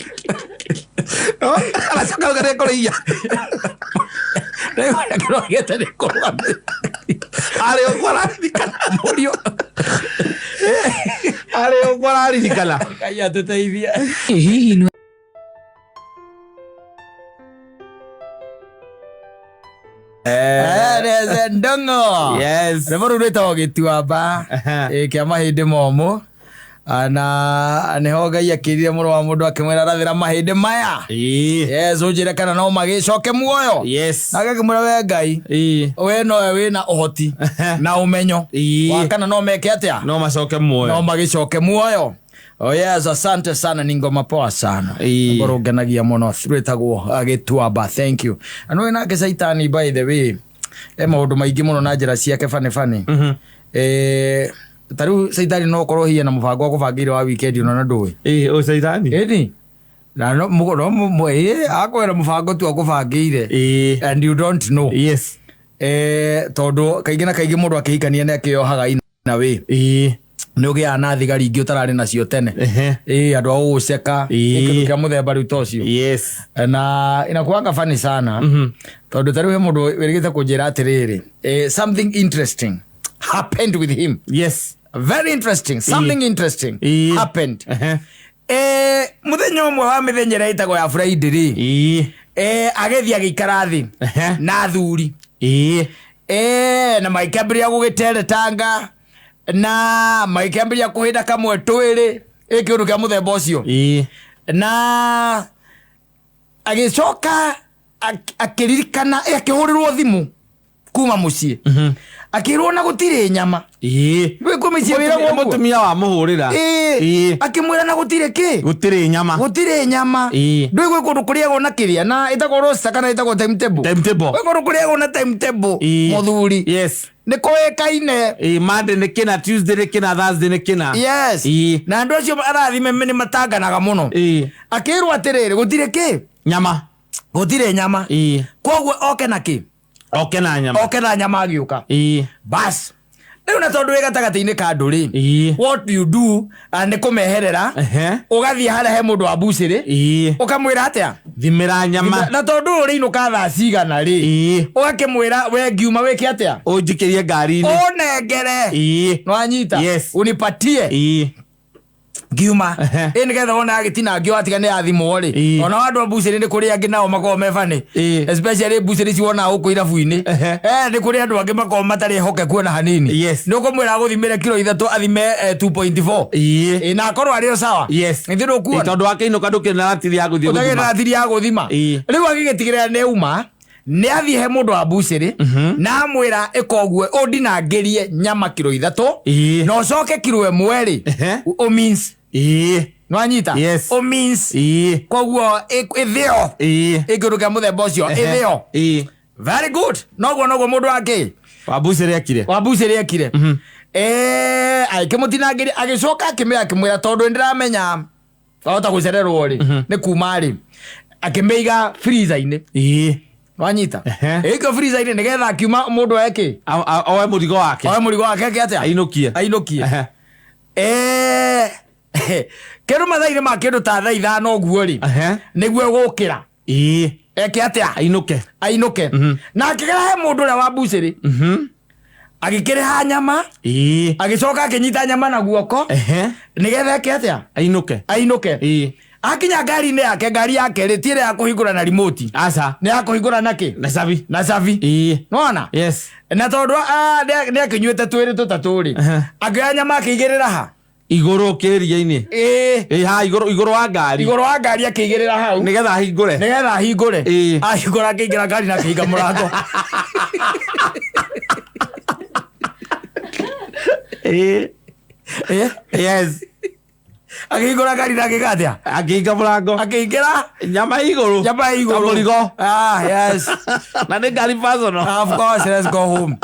Aracoka auga nĩ kũrĩia. Kĩrogete nĩ kũrũgamĩrĩra. Arĩ ũguo araririkana. Mũriũ. Arĩ ũguo araririkana. Ngai atũteithie. Hihi nĩ Reze ndongo. Yes. Rwĩmbo rũu rwĩtagwo gĩtuamba kĩa mahĩndĩ momũ. Na nĩho Ngai akĩrire mũrũ wa mũndũ akĩmwĩra rathĩra mahĩndĩ maya. Yes, ũnjĩre kana no magĩcoke muoyo. Nake akĩmwĩra we Ngai, we nowe wĩna ũhoti na ũmenyo wa kana no meke atĩa, No macoke muoyo. No magĩcoke muoyo. Oh yes, asante sana, ni ngoma poa sana. Ĩĩ. Rwĩmbo rũngenagia mũno rwĩtagwo gĩtuamba. Thank you. Na nĩũĩ nake Caitani, by the way, e maũndũ maingĩ mũno na njĩra ciake bane bane. Ta rĩu Caitani no ũkorwo hihi na mũbango wa kũbangĩire wa weekend ona na ndũĩ. Ĩĩ, ũ Caitani. Ĩni na no no akwĩra mũbango tu akũbangĩire and you don't know. Tondũ kaingĩ na kaingĩ mũndũ akĩhikania nĩ akĩyohaga ina way. Nĩ ũgĩaga na thigari ingĩ ũtararĩ nacio tene. Ĩĩ, andũ a gũgũceka. Kĩndũ kĩa mũthemba rĩu ta ũcio. Na inakuanga funny sana tondũ ta rĩu he mũndũ wĩrĩgĩte kũnjĩra atĩrĩrĩ, something interesting happened with him. Very interesting, something interesting happened. Mũthenya ũmwe wa mĩthenya ĩrĩa ĩtagwo ya Friday rĩ, agĩthiĩ agĩikara thĩ na athuri. Na magĩkĩambĩrĩria gũgĩteretanga na magĩkĩambĩrĩria kũhĩnda kamwe twĩrĩ, ĩ kĩũndũ kĩa mũthemba ũcio. Na agĩcoka akĩririkana, akĩhũrĩrwo thimũ kuma mũciĩ, akĩrwo na gũtirĩ nyama. Rĩu kwĩ mĩciĩ wĩragwo ũguo. Mũtumia wa mũhũrĩra. Akĩmwĩra na gũtirĩ kĩ, Gũtirĩ nyama. Gũtirĩ nyama. Ndũĩ gwĩ kũndũ kũrĩagwo na kĩrĩa na ĩtagwo roster kana ĩtagwo timetable. Timetable. Gwĩ kũndũ kũrĩagwo na timetable. Mũthuri. Nĩ kũĩkaine. Monday nĩ kĩna, Tuesday nĩ kĩna, Thursday nĩ kĩna. Yes. Na andũ acio arathime nĩ matanganaga mũno. Akĩrwo atĩrĩrĩ, gũtirĩ kĩ, Nyama. Gũtirĩ nyama. Koguo oke na kĩ? Oke na nyama. Oke na nyama agĩũka. Bas rĩu na tondũ wĩ gatagatĩ-inĩ ka andũ rĩ, what you do, nĩ kũmeherera. Ũgathiĩ harĩa he mũndũ wa mbucĩrĩ, ũkamwĩra atĩa? Thimĩra nyama. Na tondũ ũrĩinũka thaa cigana rĩ, ũgakĩmwĩra we ngiuma wĩke atĩa? Ũnjikĩrie ngari-inĩ. Ũnengere. Nwanyita? Yes. Unipatie. Ngiuma. Ĩ nĩgetha wona agĩtinangio watiga nĩ athimwo rĩ. Ona andũ a mbucĩrĩ nĩ kũrĩ angĩ nao makoragwo me bani. Especially mbucĩrĩ ici wonaga gũkũ irabu-inĩ. Nĩ kũrĩ andũ angĩ makoragwo matarĩ ehokeku ona hanini. Nĩ ũkũmwĩra agũthimĩre kiro 3 athime 2.4. Ĩ, na akorwo arĩ o sawa. Nĩ ndũkuona. Tondũ wakĩinũka ndũkĩrĩ na ratiri ya gũthiĩ ũtagĩrĩ gũthima. ratiri ya gũthima. Rĩu agĩgĩtigĩrĩra nĩ uma nĩ athiĩ he mũndũ wa mbucĩrĩ na amwĩra ĩka ũguo, ũndinangĩrie nyama kiro 3 na ũcoke kiro 1 rĩ, ũmince. Nwanyita? Yes. Ũmince. Koguo ĩthĩo. Ĩ kĩndũ kĩa mũthemba ũcio ĩthĩo. Very good. Noguo noguo mũndũ wa kĩ Wa mbucĩrĩ ekire. Wa mbucĩrĩ ekire. Agĩkĩmũtinangĩria, agĩcoka akĩmwĩra tondũ nĩndĩramenya wahota gũcererwo rĩ, nĩ kuma rĩ, akĩmĩiga freezer-inĩ. Wanyita? Ĩikio freezer-inĩ nĩgetha akiuma mũndũ eke Oe mũrigo wake. Oe mũrigo wake eke atĩa? Ainũkie. Ainũkie. Kĩndũ mathaa-inĩ ma kĩndũ ta thaa 5 ũguo rĩ, nĩguo egũkĩra. Eke atĩa? Ainũke. Ainũke. Na akĩgera he mũndũ ũrĩa wa mbucĩrĩ, agĩkĩrĩha nyama, agĩcoka akĩnyita nyama na guoko nĩgetha eke atĩa? Ainũke. Ainũke. Akinya ngari-inĩ yake, ngari yake rĩ ti ĩrĩa ya kũhingũra na remote. Aca. Nĩ ya kũhingũra na kĩ? Na cabi. Na cabi. Nĩwona? Yes. Na tondũ nĩ akĩnyuĩte twĩrĩ tũtatũ rĩ, akĩoya nyama akĩigĩrĩra ha? Igũrũ kĩria-inĩ. Ĩĩ. Ĩ, ha igũrũ, igũrũ wa ngari. Igũrũ wa ngari akĩigĩrĩra hau. Nĩgetha ahingũre. Nĩgetha ahingũre. Ahingũra akĩingĩra ngari na akĩhinga mũrango. Yes. Akĩhingũra ngari na agĩka atĩa? Akĩhinga mũrango. Akĩingĩra. Nyama igũrũ. Nyama igũrũ. Ta mũrigo. Ah, yes. Na nĩ ngari personal. Of course, let's go home.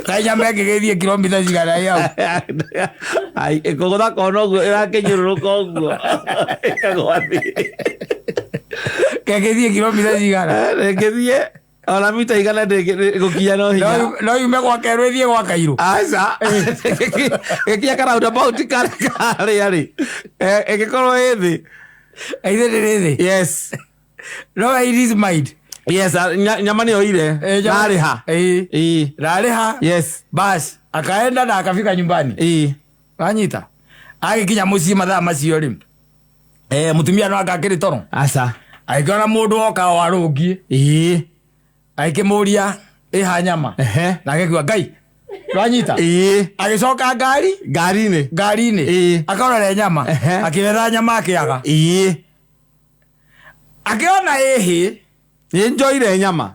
Kaĩ nyama ĩngĩgĩthiĩ kilomita cigana ĩ hau? Ai, ĩkũgũtha kona ũguo ĩrakĩnyũrũrũka ũguo. Ĩkagwa thĩ. Kĩngĩthiĩ kilomita cigana? Ĩngĩthiĩ. Ona mita 100 ndĩgũkinya no hinya. No yume gwa kerũ ĩthiĩ gwa kairũ. Aca. Gĩkinya karaundabout karĩa karĩa rĩ, ĩngĩkorwo ĩ thĩ. Aithe ndĩrĩ thĩ. Yes. No in his mind. Yes, nyama nĩ oire. Narĩha. Ĩĩ. Narĩha. Yes. Bas, akaenda na akafika nyumbani. Ĩĩ. Wanyita. Agĩkinya mũciĩ mathaa macio rĩ. Mũtumia no anga akĩrĩ toro. Aca. Agĩkĩona mũndũ oka o arũngiĩ. Ĩĩ. Agĩkĩmũria ĩha nyama. Ehe. Na agĩkiuga Ngai. Wanyita. Ĩĩ. Agĩcoka ngari. Ngari-inĩ. Ngari-inĩ. Ĩĩ. Akarora nyama. Ehe. Akĩretha nyama akĩaga. Ĩĩ. Akĩona ĩhĩ. Nĩ njoire nyama.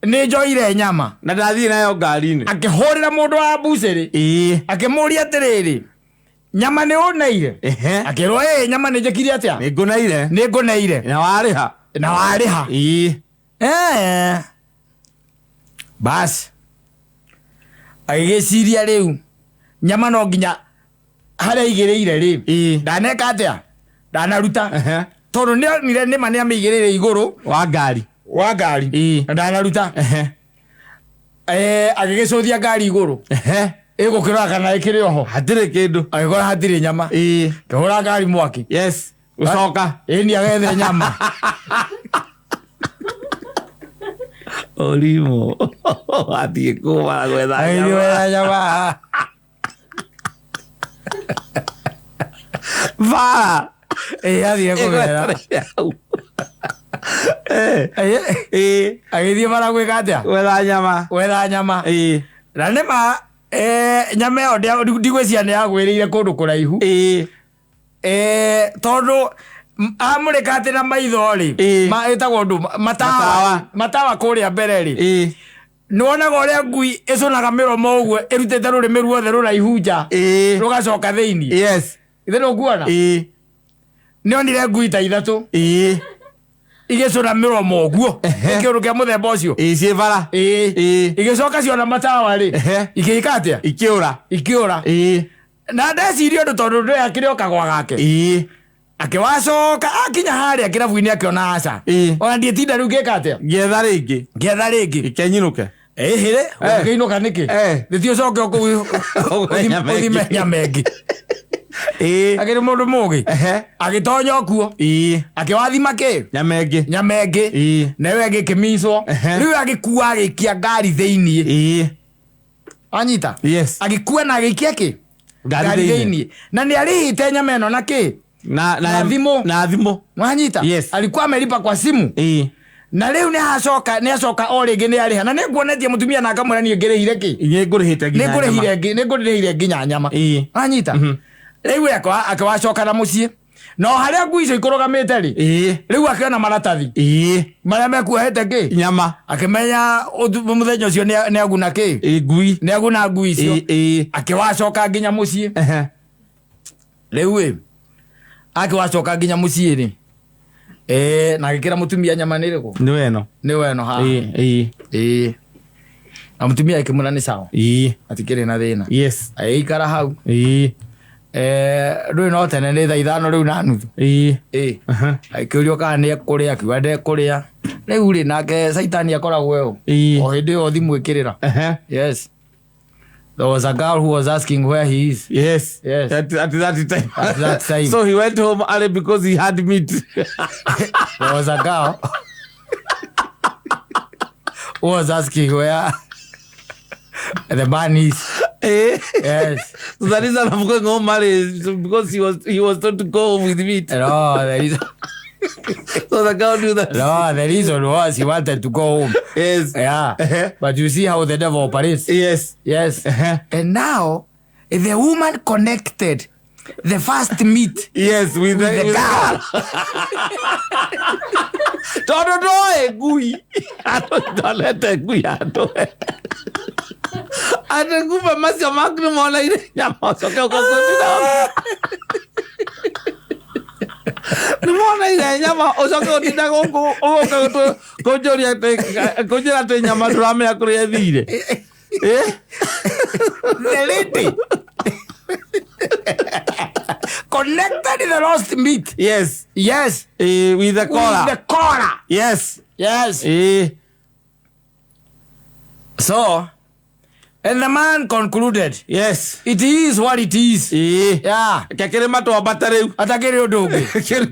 Nĩ njoire nyama. Na ndathiĩ nayo ngari-inĩ. Akĩhũrĩra mũndũ wa mbucĩrĩ. Ĩĩ. Akĩmũria atĩrĩrĩ, nyama nĩ ũneire? Ehe. Akĩrwo ĩĩ nyama nĩ njĩkire atĩa? Nĩ ngũneire. Nĩ ngũneire. Na warĩha. Na warĩha. Ĩĩ. Bas. Agĩgĩciria rĩu nyama no nginya harĩa aigĩrĩire rĩ. Ĩĩ. Ndaneka atĩa? Ndanaruta. Ehe. Tondũ nĩonire nĩma nĩamĩigĩrĩire igũrũ wa ngari. Wa ngari. Ĩĩ. Na ndanaruta. Ehe. Agĩgĩcũthia ngari igũrũ. Ehe. Ĩgũkĩrora kana ĩkĩrĩ oho. Hatirĩ kĩndũ. Agĩkora hatirĩ nyama. Ĩĩ. Kĩhũra ngari mwaki. Yes. Gũcoka. Ĩni agethe nyama. Ũrimũ. Athiĩ kũmara gwetha Agĩthiĩ nyama. gwetha nyama. Bara. Ĩĩ athiĩ kũgera. Ĩgwetereire hau. Ĩĩ. Agĩthiĩ bara gwĩka atĩa? Gwetha nyama. Gwetha nyama. Ĩĩ. Na nĩma nyama ĩyo ndigwĩciria nĩ yagwĩrĩire kũndũ kũraihu. Ĩĩ. Tondũ amũrĩka atĩ na maitho rĩ, Ĩĩ. ĩtagwo ũndũ, matawa. Matawa. Matawa kũrĩa mbere rĩ. Ĩĩ. Nĩwonaga ũrĩa ngui ĩcũnaga mĩromo ũguo ĩrutĩte rũrĩmĩ ruothe rũraihu nja. Ĩĩ. Rũgacoka thĩinĩ. Yes. Ithe nĩũkuona? Ĩĩ. Nĩonire ngui ta ithatũ. Ĩĩ. Igĩcũna mĩromo ũguo. Ehe. Kĩũndũ kĩa mũthemba ũcio. Ĩĩ ciĩ bara. Ĩĩ. Ĩĩ. Igĩcoka ciona matawa rĩ. Ehe. Igĩka atĩa? Ikĩũra. Ikĩũra. Ĩĩ. Na ndeciria ũndũ tondũ ndũĩ akĩrĩ o kagwa gake. Ĩĩ. Akĩwacoka akinya harĩa kĩrabu-inĩ akĩona aca. Ĩĩ. Ona ndiĩtinda rĩu ngĩka atĩa? Ngĩetha rĩngĩ. Ngĩetha rĩngĩ. Ikenyinũke. Ĩhĩrĩ, ũngĩinũka nĩkĩ? Thĩti ũcoke kũu Ũgũre nyama ũthime ĩngĩ. nyama ĩngĩ. Ĩĩ. Akĩrĩ mũndũ mũgĩ. Ehe. Agĩtonya kuo. Ĩĩ. Akĩwathima kĩ? Nyama ĩngĩ. Nyama ĩngĩ. Ĩĩ. Na ĩyo ĩngĩ ĩkĩmicwo. Ehe. Rĩu agĩkua agĩikia ngari thĩinĩ. Ĩĩ. Anyita? Yes. Agĩkua na agĩikia kĩ? Ngari thĩinĩ. Na nĩ arĩhĩte nyama ĩno na kĩ? Na Na thimũ. Na thimũ. Wanyita? Yes. Alikuwa amelipa kwa simu. Ĩĩ. Na rĩu nĩ acoka nĩ acoka o rĩngĩ nĩ arĩha. Na nĩ nguonetie mũtumia na akamwĩra niĩ ngĩrĩhire kĩ? Nĩ ngũrĩhĩte nginya Nĩ ngũrĩhire nĩ ngũrĩhire nginya nyama. Ĩĩ. Wanyita? Rĩu akĩwacoka na mũciĩ. No harĩa ngui icio ikũrũgamĩte rĩ. Ĩĩ. Rĩu akĩona maratathi. Ĩĩ. Marĩa mekuohete kĩ? Nyama. Akĩmenya mũthenya ũcio nĩ aguna kĩ? Ĩĩ ngui. Nĩ aguna ngui icio. Ĩĩ. Akĩwacoka nginya mũciĩ. Ehe. Rĩu ĩ akĩwacoka nginya mũciĩ rĩ. Na agĩkĩra mũtumia nyama nĩ ĩrĩkũ? Nĩ weno. Nĩ weno haha. Ĩĩ. Ĩĩ. Ĩĩ. Na mũtumia akĩmwĩra nĩ sawa. Ĩĩ. Hatikĩrĩ na thĩna. Yes. Agĩikara hau. Ĩĩ. Rĩu no tene nĩ thaa 5 rĩu na nuthu. Ĩĩ. Ĩĩ. Aha. Akĩũrio kana nĩ ekũrĩa akiuga ndekũrĩa. Rĩu rĩ nake Saitani akoragwo ũ. Ĩĩ. O hĩndĩ ĩyo thimũ ĩkĩrĩra. Ehe. Yes. There was a girl who was asking where he is. Yes. Yes. At that time. At that time. So he went home early because he had meat. There was a girl who was asking where the man is. Yes. So the reason I'm going home early is because he was told to go home with meat. No, the reason. So the girl knew that. No, the reason was he wanted to go home. Yes. Yeah. But you see how the devil operates. Yes. Yes. And now the woman connected the first meat. Yes, with the girl. Tondu ndoĩ ngui. Andũ ndonete ngui handũ. Atĩ kumbe macio maku nĩ moneire nyama ũcoke ũkũtinda. Nĩ moneire nyama ũcoke ũtinda gũkũ ũgoka kũnjũria atĩ kũnjĩra atĩ nyama ndũramenya kũrĩa ĩthire. The lady connected the lost meat. Yes. Yes. With the collar. With the collar. Yes. Yes. So and the man concluded, Yes. it is what it is. Ĩĩ. Yeah. Ke kĩrĩma twambate rĩu. Atakĩrĩ ũndũ ũngĩ.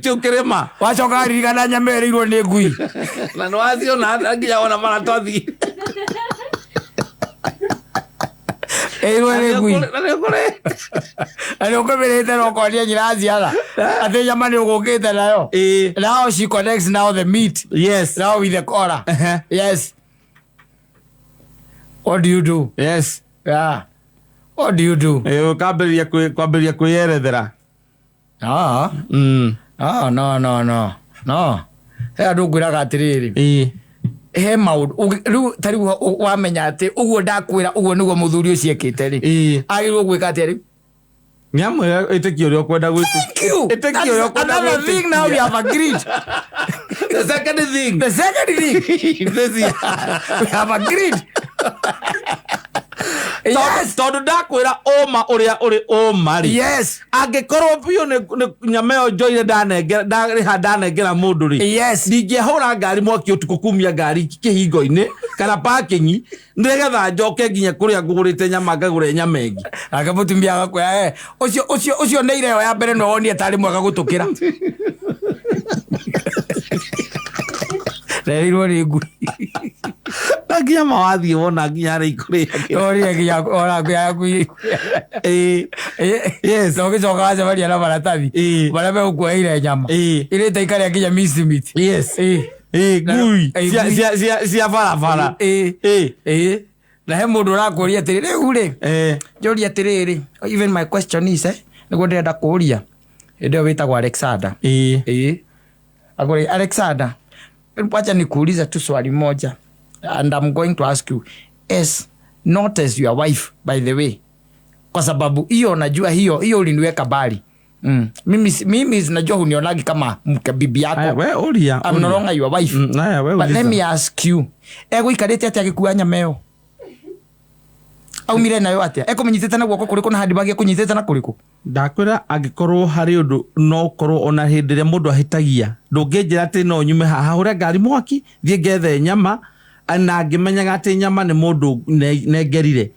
Kĩu kĩrĩma. Wacoka waririkana nyama ĩrĩirwo nĩ ngui. Na nĩ waciona nginya wona maratathi. Ĩrĩirwo nĩ ngui. Na nĩ ũkũrĩte. Na nĩ ũkũmĩrĩte na ũkonia nyina aciara atĩ nyama nĩ ũgũkĩte nayo. Ĩĩ. Now she connects now the meat. Yes. Now with the collar. Uh-huh. Yes. What do you do? Yes. Yeah. What do you do? Ĩĩ, ũkambĩrĩria kwambĩrĩria kwĩyerethera. Ah. Ah, no, no, no. No. He andũ ngwĩraga atĩrĩrĩ. Ĩĩ. He maũndũ rĩu ta rĩu wamenya atĩ ũguo ndakwĩra ũguo nĩguo mũthuri ũcio ekĩte rĩ. Ĩĩ. Agĩrĩirwo gwĩka atĩa rĩu? Nĩamwĩra ĩtĩkia ũrĩa ũkwenda gwĩtĩkia. Thank you. Ĩtĩkia That's ũrĩa ũkwenda another thing now we have agreed. The second thing. The second thing. This is- We have agreed. Yes. Tondũ ndakwĩra ũma ũrĩa ũrĩ ũma rĩ. Yes. Angĩkorwo biũ nĩ nyama ĩyo njoire ndarĩha ndanengera mũndũ rĩ. Yes. Ndingĩahũra ngari mwaki ũtukũ kumia ngari kĩhingo-inĩ kana parking nĩgetha njoke nginya kũrĩa ngũgũrĩte nyama ngagũre nyama ĩngĩ. Nake mũtumia agakwĩra, ũcio ũcio ũcio nĩ ira ĩyo ya mbere no wonie tarĩ mwega gũtũkĩra. Rerirwo nĩ ngui. Na nginya mawathiĩ wona nginya harĩa ikũrĩagĩra. Orire nginya ona ngui yaku. Ĩĩ. Yes. Na ũgĩcoka wacemania na maratathi Ĩĩ. marĩa megũkuoeire nyama. Ĩĩ. Irĩte ikarĩa nginya miss meat. Yes. Ĩĩ. Ĩĩ, ngui Ĩĩ, cia ngui. cia barabara. Ĩĩ. Ĩĩ. Ĩĩ. Na he mũndũ ũrakũria atĩrĩ rĩu rĩ Eh. njũria atĩrĩrĩ, even my question is, nĩguo ndĩrenda kũũria hĩndĩ ĩyo wĩtagwo Alexander. Ĩĩ. Ĩĩ. Akũria Alexander, wacha nikuulize tu swali moja and I'm going to ask you as not as your wife, by the way, kwa sababu hiyo najua hiyo hiyo uliniweka mbali. Mimi najua hunionagi kama mke bibi yako. Aya, we ũria. I'm no longer your wife. Aya, we But let uliza. me ask you, egũikarĩte atĩa agĩkua nyama ĩyo? Aumire nayo atĩa? Ekũmĩnyitĩte na guoko kũrĩkũ na handibagi ekũnyitĩte na kũrĩkũ? Ndakwĩra angĩkorwo harĩ ũndũ no ũkorwo ona hĩndĩ ĩrĩa mũndũ ahĩtagia ndũngĩnjĩra atĩ no nyume haha hũre ngari mwaki thiĩ ngethe nyama na ngĩmenyaga atĩ nyama nĩ mũndũ nengerire.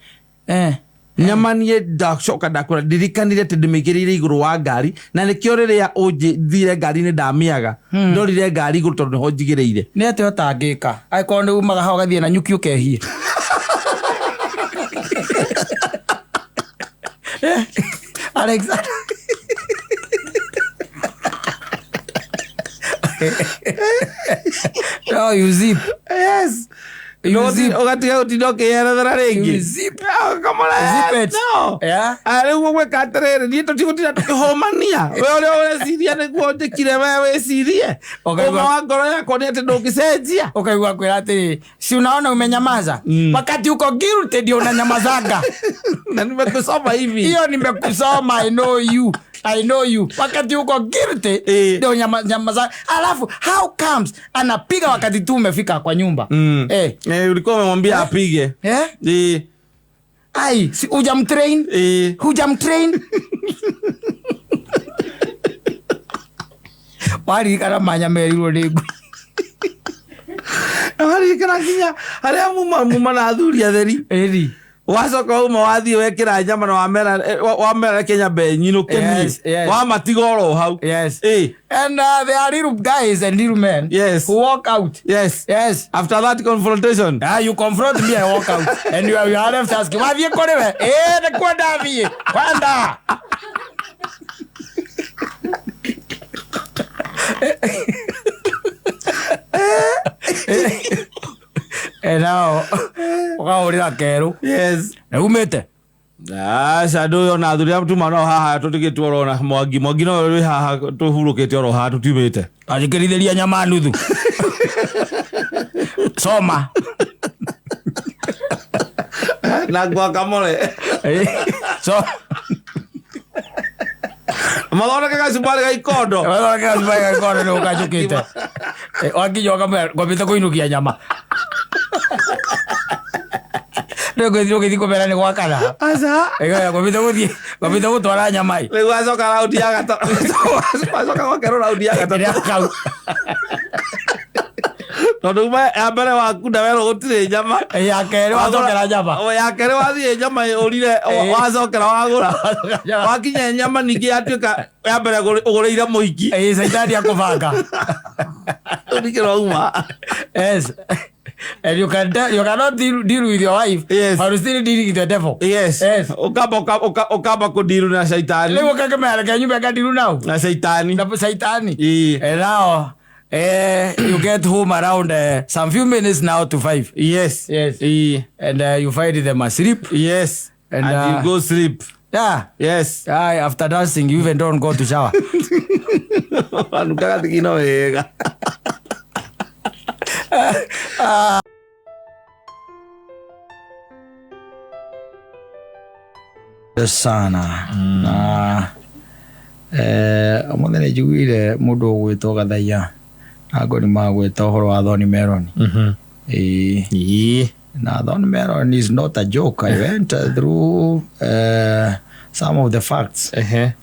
Nyama niĩ ndacoka ndakwĩra ndirikanire atĩ ndĩmĩigĩrĩire igũrũ wa ngari na nĩkĩo rĩrĩa ũnjĩthire ngari-inĩ ndamĩaga ndorire ngari igũrũ tondũ nĩho njigĩrĩire. Nĩ atĩa ũtangĩka angĩkorwo nĩ umaga haha ũgathiĩ na nyuki ũkehie? Alexander. No, you zip. Yes. You zip. Ũgatiga gũtinda ũkĩyerethera rĩngĩ. You zip. Kamũra. Zip it. No. Yeah. Rĩu ũgwĩka atĩrĩrĩ, niĩ tũtigũtinda tũkĩhũmania. We ũrĩa ũreciria nĩguo njĩkire, we wĩcirie. Ũkaigua- Ũma wa ngoro yakwa nĩ atĩ ndũngĩcenjia. Ukaigua kwĩra atĩrĩ, si unaona umenyamaza? Wakati uko guilty ndio unanyamazaga. Na nimekusoma hivi. Hiyo nimekusoma, I know you. I know you. Wakati uko guilty ndio nyamaza. Alafu how comes anapiga wakati tu umefika kwa nyumba? Ulikuwa umemwambia apige. Ai, si hujamtrain? Hujamtrain? Waririkana manyamerirwo nĩ ngui. Waririkana nginya harĩa muma na athuri atheri. Ĩni. Wacoka uma wathiĩ wekĩra nyama na wamera reke nyambe nyinũke niĩ. Yes, yes. Wamatiga oro hau. Yes. And there are little guys and little men Yes. who walk out. Yes. Yes. After that confrontation. You confront me, I walk out. And you are left asking, wathiĩ kũrĩ we? Nĩ kwenda thiĩ. Kwenda. Nao ũkahũrĩra kerũ. Yes. Nĩ umĩte? Aca ndũyũ ona athuri arĩa tuma nao haha tũtigĩtwo oro na Mwangi. Mwangi no wĩ haha tũhurũkĩte oro haha tũtiumĩte. Anjĩkĩrithĩria nyama nuthu. Soma. Na guacamole. So. Mathondeke gacumbari ga ikondo. Mathondeke gacumbari ga ikondo nĩ ũkacũkĩte. Wakinya ũkamwĩra ngwambĩte kũinũkia nyama. Rĩu ngwĩthiĩ ũgĩthiĩ kũmera nĩ gwakana. Aca. Ngwambĩte gũthiĩ, ngwambĩte gũtwara nyama ĩ. Rĩu wacoka raundi ya gatatũ. Wacoka gwakerwo raundi ya gatatũ. Ĩrĩa kau. Tondũ ya mbere wakunda werwo gũtirĩ nyama. Ya kerĩ wacokera nyama. O, ya kerĩ wathiĩ nyama ũrire. Wacokera wagũra. Nyama. Wakinya nyama ningĩ yatuĩka ya mbere ũgũrĩire mũhiki. Ĩĩ, caitani akũbanga. Ningĩ wauma. Yes, and you can tell, you cannot deal with your wife, but you still dealing with the devil. Yes. Ũkamba kũndiru na caitani. Rĩu ũkakĩmera reke nyume ngandiru nau. Na caitani. Na caitani. Ĩĩ. And now you get home around some few minutes now to 5. Yes. Ĩĩ. And you find them asleep. And you go sleep. Yeah. Aye, after dancing you even don't go to shower. Wanukaga thigino wega. Sana na ũmũthĩ nĩ njiguire mũndũ ũgwĩtwo Gathaiya na ngoni magwĩta ũhoro wa thorny melon. Ĩĩ. Na thorny melon is not a joke. I went through some of the facts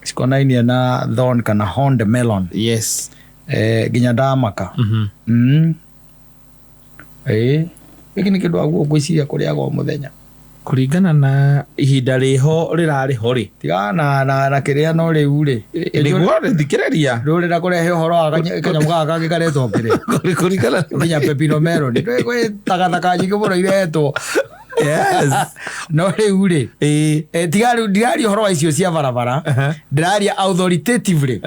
cikonainie na thorn kana horned melon. Nginya ndamaka. Ĩĩ, gĩkĩ nĩ kĩndũ aguo ngwĩciria kũrĩaga o mũthenya. Kũringana na ihinda rĩho rĩrarĩ ho rĩ. Tiga na kĩrĩa no rĩu rĩ. Nĩguo thikĩrĩria. Ndũrĩ na kũrehe ũhoro wa kanyamũ gaka kangĩ karetwo kĩrĩa. Kũringana Nginya pepino melon. Gwĩ takataka nyingĩ mũno iretwo. No rĩu rĩ. Tiga rĩu ndiraria ũhoro wa icio cia barabara. Ndĩraria authoritatively.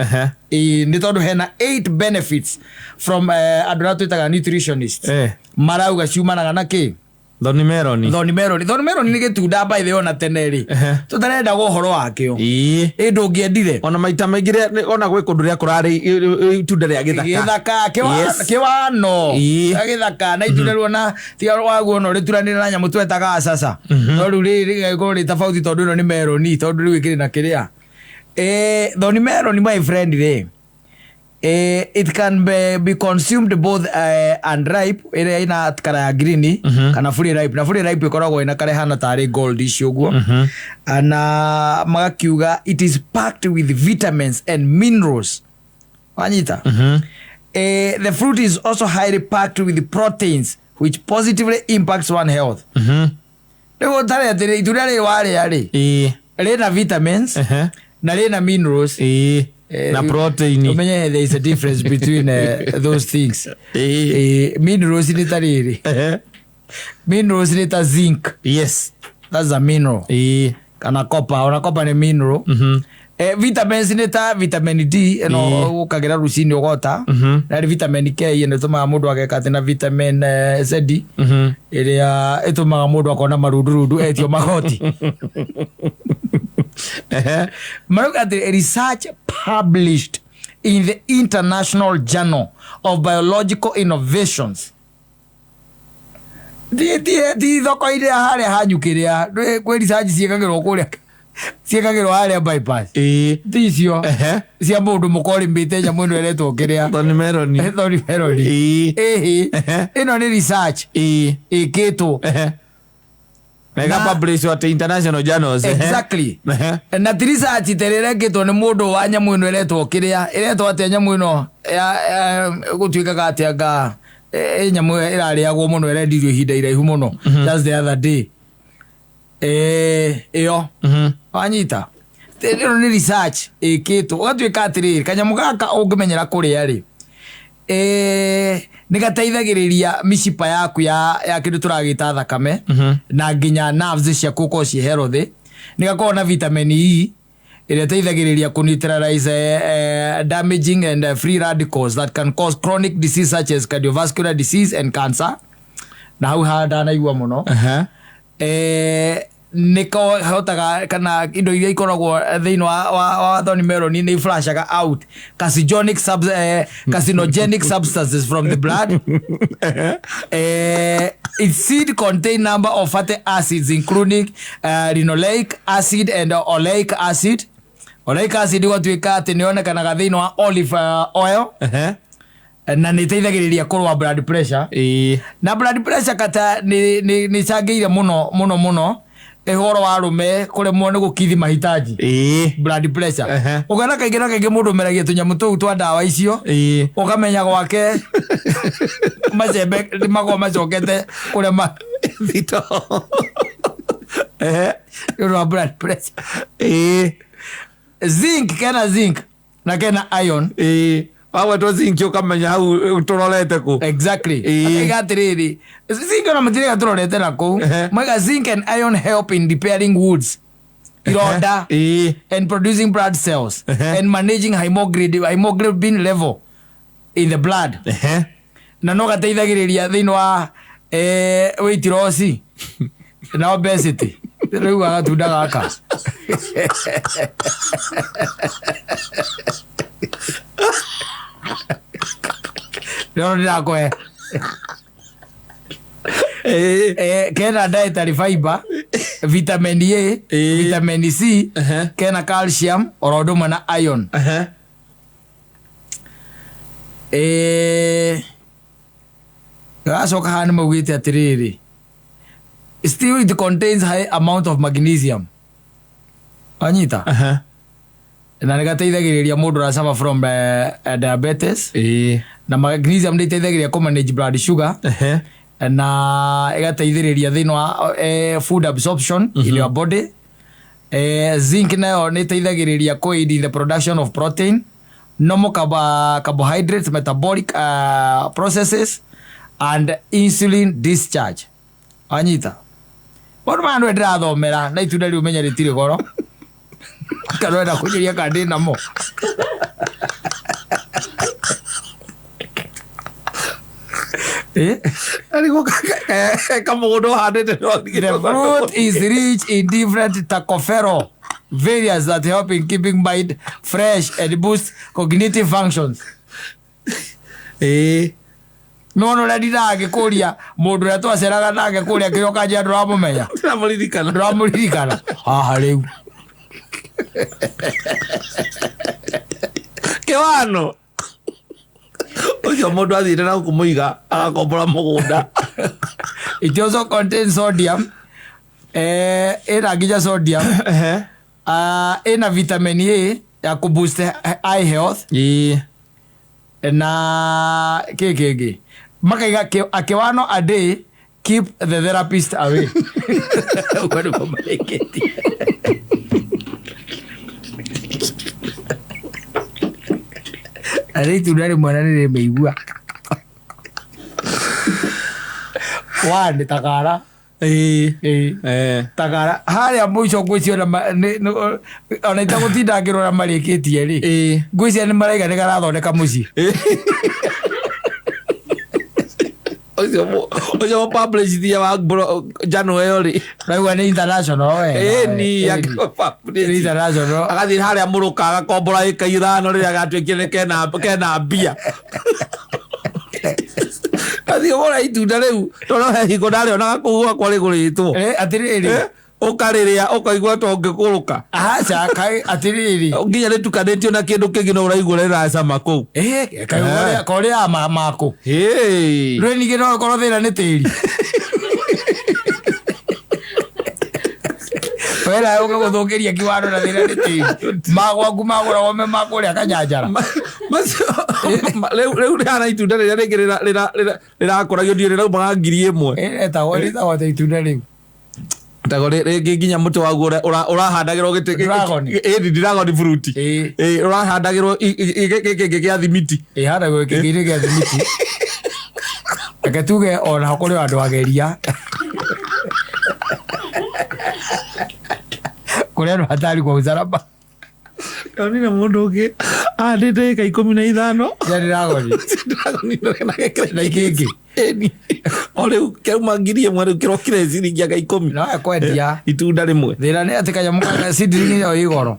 Ĩĩ, nĩ tondũ hena 8 benefits from andũ arĩa twĩtaga nutritionists. Marauga ciumanaga na kĩ? Thorny melon. Thorny melon. Thorny melon nĩ gĩtunda by the way ona tene rĩ. Tũtarendaga ũhoro wakĩo. Ĩ ndũngĩendire. Ona maita maingĩ ona gwĩ kũndũ rĩa kũrarĩ itunda rĩa gĩthaka. Gĩthaka kĩwano. Gĩthaka na itunda rĩu ona tiga waguo ona ũrĩturanĩre na nyamũ twetaga acaca. No rĩu rĩrĩ rĩgagĩkorwo rĩ tofauti tondũ ĩno nĩ meloni tondũ rĩu ĩkĩrĩ na kĩrĩa. Thorny melon my friend rĩ. It can be consumed both unripe ĩrĩa ĩna kara ya green kana fully ripe, na fully ripe ĩkoragwo ĩna kara ĩhana tarĩ gold icio ũguo. Na magakiuga it is packed with vitamins and minerals. Wanyita? The fruit is also highly packed with proteins which positively impacts one health. Rĩu ũtarĩ atĩrĩ itunda rĩrĩ warĩa rĩ rĩna vitamins na rĩna minerals. Na protein. Umenye there is a difference between those things. Minerals nĩ ta rĩrĩ. Minerals nĩ ta zinc. That's a mineral. Kana copper, ona copper nĩ mineral. Vitamins nĩ ta vitamin D ĩno ũkagĩra rũcinĩ ũgota. Na vitamin K ĩno ĩtũmaga mũndũ ageka atĩ na vitamin Z ĩrĩa ĩtũmaga mũndũ akona marundurundu etio magoti. Marauga atĩ research published in the International Journal of Biological Innovations. Ti thoko-inĩ ya harĩa hanyukĩrĩa, kwĩ research ciĩkagĩrwo kũrĩa, ciĩkagĩrwo harĩa bypass. Ti icio cia mũndũ mũkorĩmĩte nyamũ ĩno ĩretwo kĩrĩa. Thorny melon. Thorny melon. Ĩhĩ. Ĩno nĩ research ĩkĩtwo. Na ĩga publish at international journals. Exactly. Na ti research ta ĩrĩa ĩrekĩtwo nĩ mũndũ wa nyamũ ĩno ĩretwo kĩrĩa, ĩretwo atĩa nyamũ ĩno ya gũtuĩkaga atĩa nga nyamũ ĩyo ĩrarĩagwo mũno ĩrendirio ihinda iraihu mũno. Just the other day. Ĩyo. Wanyita? Ĩno nĩ research ĩkĩtwo. Ũgatuĩka atĩrĩrĩ, kanyamũ gaka ũngĩmenyera kũrĩa rĩ, nĩ gateithagĩrĩria mĩcipa yaku ya kĩndũ tũragĩta thakame na nginya nerves ciaku gũkorwo ciĩ healthy. Nĩ gakoragwo na vitamin E ĩrĩa ĩteithagĩrĩria kũ neutralize damaging and free radicals that can cause chronic disease such as cardiovascular disease and cancer. Na hau haha ndanaigua mũno. Nĩ kahotaga kana indo iria ikoragwo thĩinĩ wa thorny melon nĩ flashaga out carcinogenic substances from the blood. Its seed contain number of fatty acids including linoleic acid and oleic acid. Oleic acid gwatuĩka atĩ nĩ yonekanaga thĩinĩ wa olive oil. Na nĩ ĩteithagĩrĩria kũrũa blood pressure. Na blood pressure kata nĩ icangĩire mũno mũno mũno. Ĩhoro wa arũme kũremwo nĩ gũkithi mahitaji, blood pressure. Ũkona kaingĩ na kaingĩ mũndũ ũmeragia tũnyamũ tũu twa ndawa icio, ũkamenya gwake macembe nĩ makoragwo macokete kũrĩa ma Thito. Nĩ ũndũ wa blood pressure. Zinc, kena zinc na kena iron. Wagwetwo zinc ũkamenya hau tũrorete kũ. Exactly. Akaiga atĩrĩrĩ, zinc ona matirĩga tũrorete na kũu. Maiga zinc and iron help in repairing wounds, ironda, and producing blood cells and managing hemoglobin level in the blood. Na no gateithagĩrĩria thĩinĩ wa weight loss na obesity. Rĩu gatunda gaka rĩo ndĩrakũhe. Kena dietary fiber, vitamin A, vitamin C, kena calcium oro ũndũ ũmwe na iron. Gacoka haha nĩ maugĩte atĩrĩrĩ, still it contains high amount of magnesium, wanyita? Na nĩ gateithagĩrĩria mũndũ ũra suffer from diabetes. Na magnesium nĩ iteithagĩrĩria kũ manage blood sugar na ĩgateithĩrĩria thĩinĩ wa food absorption in your body. Zinc nayo nĩ ĩteithagĩrĩria kũ aid in the production of protein, normal carbohydrates metabolic processes and insulin discharge, wanyita? Maũndũ maya nĩwe ndĩrathomera na itunda rĩu menye rĩtirĩ goro, kana wenda kũnjĩria kana ndĩ namo. Arigwo kamũgũnda ũhandĩte. The fruit is rich in different tocopherol variants that help in keeping mind fresh and boost cognitive functions. Nona ũrĩa ndindaga ngĩkũria mũndũ ũrĩa twaceraga nake kũrĩa kĩroka njĩa, ndũramũmenya? Ndĩramũririkana. Ndũramũririkana haha rĩu. Kĩwano ũcio mũndũ athiĩte na kũmũiga agakombora mũgũnda. It also contains sodium, ĩna nginya sodium, ĩna vitamin A ya kũ boost eye health. Na kĩ kĩngĩ makaiga a kĩwano a day keep the therapist away. Ũguo nĩguo marĩkĩtie. Na rĩ itunda rĩmwe na nĩ rĩmĩigua one tagara. Tagara harĩa mũico ngwĩciria ona ona itagũtinda ngĩrora marĩkĩtie rĩ, ngwĩciria nĩ maraiga nĩ garathondeka mũciĩ. Ũcio mũpublishithia wa njano ĩyo rĩ. Raigua nĩ international we. Ĩni. Nĩ international. Agathiĩ harĩa mũrũka agakombora ĩka 5 rĩrĩa agatuĩkire nĩ kena mbia, athiĩ gũra itunda rĩu tondũ he hingo ndarĩonaga kũu gwakwa rĩgũrĩtwo. Atĩrĩrĩ. Ũkarĩrĩa ũkaigua ta ũngĩkũrũka. Aca, kaĩ atĩrĩrĩ. Nginya rĩtukanĩtio na kĩndũ kĩngĩ no ũraigua rĩracama kũu. Kaĩ korĩa makũ. Rĩu ningĩ no ũkorwo thĩna nĩ tĩri wera ũgagũthũkĩria kiwano na thĩna nĩ tĩri magwaku magũragwo me makũrĩa kanyanjara. Macio rĩu rĩhana itunda rĩrĩa rĩngĩ rĩrakũragio ndiũ rĩraumaga 1000. Rĩtagwo atĩa itunda rĩu? Tago rĩngĩ nginya mũtĩ waguo ũrahandagĩrwo gĩtĩ. Dragon. Ĩni, dragon fruit. Ũrahandagĩrwo gĩkĩ gĩa thimiti. Ĩhandagwo gĩkĩinĩ gĩa thimiti. Reke tuge ona kũrĩ andũ ageria, kũrĩ andũ hatari kwa usalama. Ndonire mũndũ ũngĩ ahandĩte ĩka 15 cia dragon. Dragon na na ikĩngĩ. Ĩni, o rĩu kĩrauma 1000, rĩu kĩrokire ciringi anga 10. No ekwendia. Itunda rĩmwe. Thĩna nĩ atĩ kanyamũ ka seedling ĩyo ĩ goro.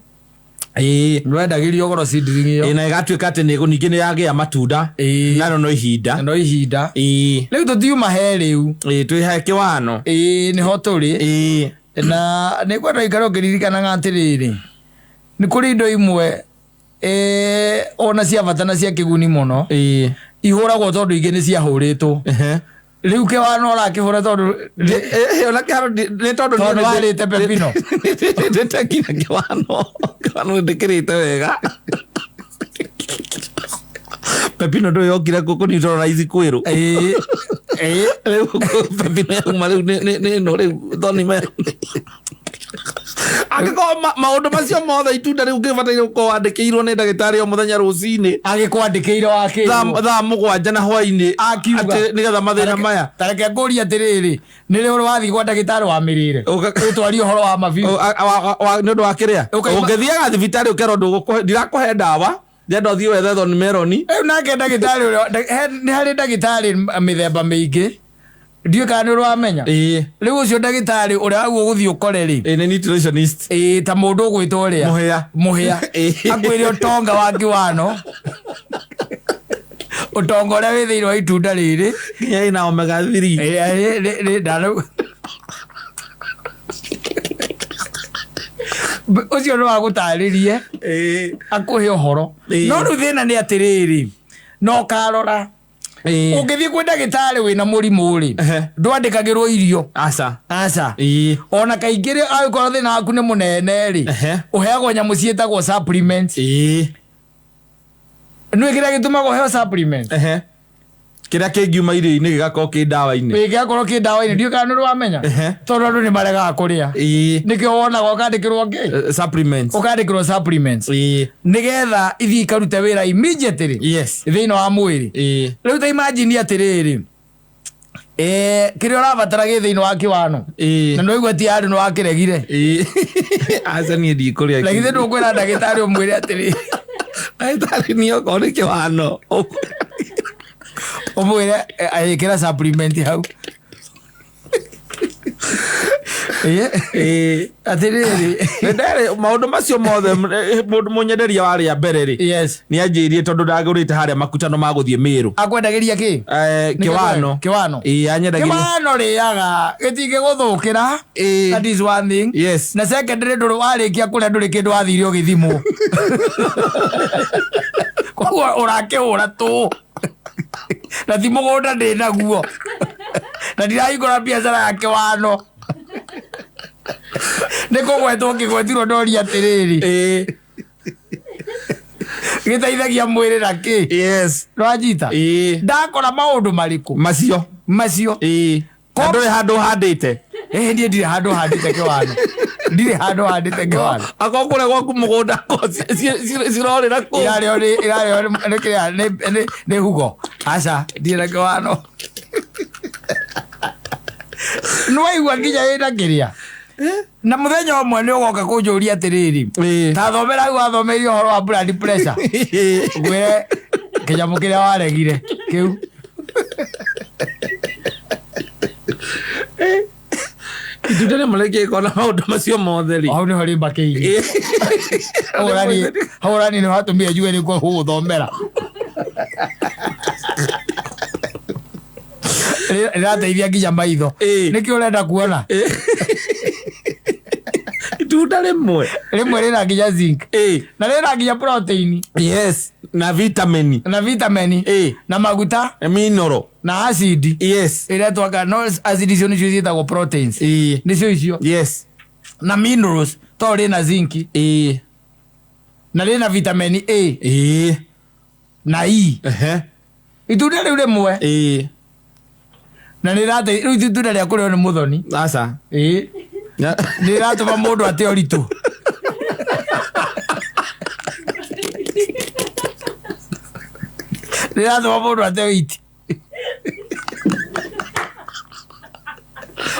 Ndwendagĩrio goro seedling ĩyo. Na ĩgatuĩka atĩ ningĩ nĩ yagĩa matunda. Naro no ihinda. No ihinda. Rĩu tũtiuma he rĩu. Twĩ he kĩwano. Ĩĩ, nĩho tũrĩ. Na nĩ kwenda ikara ũkĩririkanaga atĩrĩrĩ, nĩ kũrĩ indo imwe ona cia bata na cia kĩguni mũno ihũragwo tondũ ingĩ nĩ ciahũrĩtwo. Rĩu kĩwano ũrakĩhũra tondũ Ona kĩharo nĩ tondũ Tondũ warĩte pepino. Ndĩte nginya kĩwano. Kĩwano ndĩkĩrĩte wega. Pepino ndũĩ yokire kũneutralize kwĩrũ. Ĩĩ, ĩĩ. Rĩu pepino yauma rĩu nĩ ĩno rĩu thoni me. Angĩkorwo maũndũ macio mothe itunda rĩu ngĩbataire gũkorwo wandĩkĩirwo nĩ ndagĩtarĩ o mũthenya rũcinĩ Agĩkwandĩkĩire wakĩrwo. Thaa 7 na hwainĩ Akiuga. atĩ nĩgetha mathĩna maya. Tareke ngũrie atĩrĩrĩ, nĩ rĩ wathiĩ gwa ndagĩtarĩ wa mĩrĩre? Ũtwarie ũhoro wa mabiũ. Nĩ ũndũ wa kĩrĩa? Ũngĩthiaga thibitarĩ ũkerwo ndirakũhe ndawa, ndĩrenda ũthiĩ wethe thoni meroni. Rĩu nake ndagĩtarĩ ũrĩa, nĩ harĩ ndagĩtarĩ mĩthemba mĩingĩ. Ndiũĩ kana nĩ ũramenya. Ĩĩ. Rĩu ũcio ndagĩtarĩ ũrĩa waguo gũthiĩ ũkore rĩ. Ĩĩ, nĩ nutritionist. Ĩĩ, ta mũndũ ũgwĩtwo ũrĩa. Mũhĩa. Mũhĩa. Ĩĩ. Akwĩre ũtonga wa kĩwano. Ũtonga ũrĩa wĩ thĩinĩ wa itunda rĩrĩ. Nginya ĩna omega 3. Ĩĩ, ndarau. Ũcio no agũtarĩrie. Ĩĩ. Akũhe ũhoro. Ĩĩ. No rĩu thĩna nĩ atĩrĩrĩ, no ũkarora. Ĩĩ. Ũngĩthiĩ kwĩ ndagĩtarĩ wĩna mũrimũ rĩ, ndwandĩkagĩrwo irio. Aca. Aca. Ĩĩ. Ona kaingĩ rĩ, angĩkorwo thĩna waku nĩ mũnene rĩ, ũheagwo nyamũ ciĩtagwo supplements. Ĩĩ. Nĩũĩ kĩrĩa gĩtũmaga ũheo supplements? Kĩrĩa kĩngiuma irio-inĩ gĩgakorwo kĩ ndawa-inĩ. Ĩĩ, gĩgakorwo kĩ ndawa-inĩ. Ndiũĩ kana nĩ ũramenya? Tondũ andũ nĩ maregaga kũrĩa. Ĩĩ. Nĩkĩo wonaga ũkandĩkĩrwo kĩ? Supplements. Ũkandĩkĩrwo supplements. Ĩĩ. Nĩgetha ithiĩ ikarute wĩra immediately. Yes. Thĩinĩ wa mwĩrĩ. Ĩĩ. Rĩu ta imagine atĩrĩrĩ, kĩrĩa ũrabatara gĩ thĩinĩ wa kĩwano. Ĩĩ. Na nĩwaigua ti andũ nĩwakĩregire. Ĩĩ. Aca niĩ ndikũrĩa. Na githĩ ndũkwĩra ndagĩtarĩ ũmwĩre atĩrĩ. Ndagĩtarĩ niĩ okorwo nĩ kĩwano. Ũmwĩre ĩkĩra supplement hau. Ĩĩ. Atĩrĩrĩ. Nĩ nderĩ maũndũ macio mothe mũndũ mũnyenderia wa rĩa mbere rĩ. Yes. Nĩ anjĩrire tondũ ndagũrĩte harĩa makutano ma gũthiĩ Mĩrũ. Akwendagĩria kĩ? Kĩwano. Kĩwano. Ĩĩ, anyendagĩria. Kĩwano rĩaga gĩtingĩgũthũkĩra. Ĩĩ. That is one thing. Yes. Na secondary ndũrĩ warĩkia kũrĩa ndũrĩ kĩndũ wathire ũgĩthimwo. Koguo ũrakĩhũra tũ. Na ti mũgũnda ndĩ naguo. Na ndirahingũra biacara ya kĩwano. Nĩ kũgwetwo kĩgwetirwo ndoria atĩrĩrĩ. Ĩĩ. Gĩteithagia mwĩrĩ na kĩ? Yes. Nĩwanyita? Ĩĩ. Ndakora maũndũ marĩkũ? Macio. Macio. Ĩĩ. Na ndũrĩ handũ ũhandĩte? Ĩĩ, niĩ ndirĩ handũ handĩte kĩwano. Ndirĩ handũ handĩte kĩwano. Akorwo kũrĩa gwaku mũgũnda ko cirorĩra kũu. Irarĩo nĩ, irarĩo nĩ, nĩ kĩrĩa, nĩ, nĩ, nĩ hugo. Aca, ndirĩ na kĩwano. Nĩwaigua nginya ĩna kĩrĩa? Na mũthenya ũmwe nĩ ũgoka kũnjũria atĩrĩrĩ. Ĩĩ. Ta thomera hau wathomeire ũhoro wa blood pressure. Ngwĩre kĩnyamũ kĩrĩa waregire kĩu. Itunda rĩmwe rĩngĩkorwo na maũndũ macio mothe rĩ. Hau nĩho rĩmbakĩirie. Hau ũrani nĩ watũmire njuge nĩ gũgũthomera. Rĩrateithia nginya maitho. Ĩĩ. Nĩkĩo ũrenda kuona? Itunda rĩmwe. Rĩmwe rĩna nginya zinc. Ĩĩ. Na rĩna nginya protein. Yes. Na vitamin. Na vitamin. Ĩĩ. Na maguta. Mineral. Na acid. Yes. Ĩrĩa twaka, no acid icio nĩcio ciĩtagwo proteins. Ĩĩ. Nĩcio icio. Yes. Na minerals, to rĩna zinc. Ĩĩ. Na rĩna vitamin A. Ĩĩ. Na E. Ehe. Itunda rĩu rĩmwe. Ĩĩ. Na nĩrate, rĩu itunda rĩa kũrĩo nĩ mũthoni. Aca. Ĩĩ. Nĩratũma mũndũ ate ũritũ. Nĩratũma mũndũ ate weight.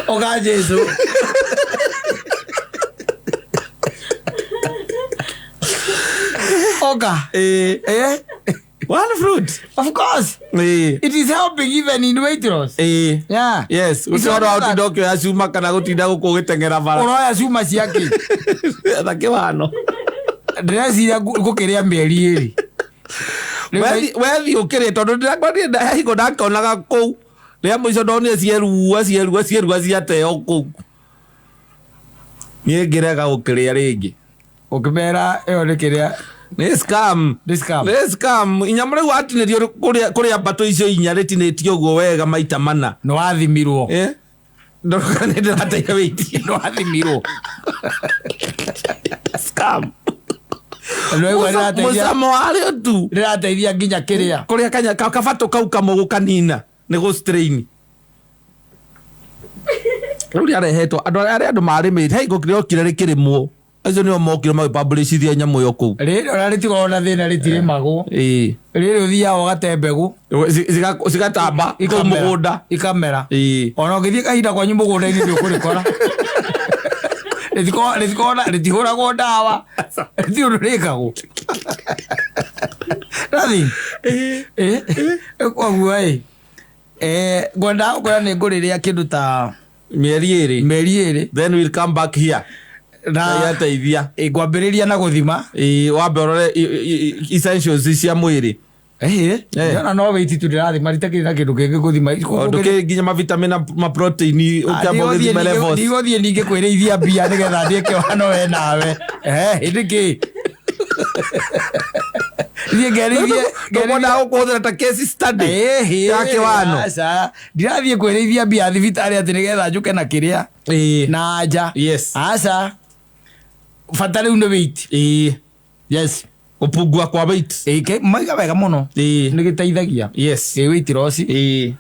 Oga Jesu. Oga. Ĩĩ. One fruit. Of course. Ĩĩ. It is helping even in weight loss. Ĩĩ. Yeah. Yes. It's Gũtirĩ ũhoro wa not that- gũtinda ũkĩoya cuma kana gũtinda gũkũ ũgĩteng'era bara. Ũroya cuma cia kĩ? Etha kĩwano. Ndĩreciria ngũkĩrĩa mĩeri ĩrĩ. Wethi ũkĩrĩe tondũ ndĩrakwendire hingo ndakĩonaga kũu. Rĩa mũico ndonire cierua, cierua, cierua ciateo kũu. Niĩ ngĩrega gũkĩrĩa rĩngĩ. Ũkĩmera ĩyo nĩ kĩrĩa Nĩ scam. Nĩ scam. Nĩ scam. Inyamũ rĩu watinĩrio kũrĩa mbatũ icio inya rĩtinĩtio ũguo wega maita mana. Nĩ wathimirwo. Eh? Ndoka nĩ ndĩrateire weight. Nĩ wathimirwo. Scam. Nĩwaigua rĩrateithia Mũcamo warĩo tu. Rĩrateithia nginya kĩrĩa. Kũrĩa kanya kabatũ kau kamwe gũkanina nĩ gũ strain. Rĩu rĩarehetwo andũ arĩa andũ marĩmĩte hei gũkĩrokire rĩkĩrĩmwo acio nĩo mokire magĩpublishithia nyamũ ĩyo kũu. Rĩrĩ ona rĩtikoragwo na thĩna rĩtirĩmagwo. Ĩĩ. Rĩrĩ ũthiaga ũgate mbegũ. Cigatamba kũu Ikamera. mũgũnda. Ikamera. Ĩĩ. Ona ũngĩthiĩ kahinda kwanyu mũgũnda-inĩ nĩ ũkũrĩkora. Rĩtihũragwo ndawa. Rĩtirĩ ũndũ rĩkagwo. Nothing. Koguo ĩ ngwendaga gũkwĩra nĩ ngũrĩrĩa kĩndũ ta Mĩeri ĩrĩ. Mĩeri ĩrĩ. Then we'll come back here. Na Ngai ateithia. Ngwambĩrĩria na gũthima. Ĩĩ, wambe ũrore essentials cia mwĩrĩ. Ĩhĩ, ndĩrona no weight tu ndĩrathima ritakĩrĩ na kĩndũ kĩngĩ gũthima. Ndũkĩrĩ nginya mavitamin na maprotein ũkĩamba ũgĩthime levels. Ndigũthiĩ ningĩ kwĩrĩithia mbia nĩgetha ndĩe kĩwano we nawe. Ĩndĩ kĩ? Thiĩ ngerithie. Ndũkwenda gũkũhũthĩra ta case study Ĩhĩ, ya kĩwano. Aca. Ndirathiĩ kwĩrĩithia mbia thibitarĩ atĩ nĩgetha njũke na kĩrĩa. Ĩĩ. Na nja. Yes. Aca. Bata rĩu nĩ weight. Ĩĩ. Yes. Gũpungua kwa weight. Ĩĩ, maiga wega mũno. Ĩĩ. Nĩ gĩteithagia. Yes. Ĩ weight loss. Ĩĩ.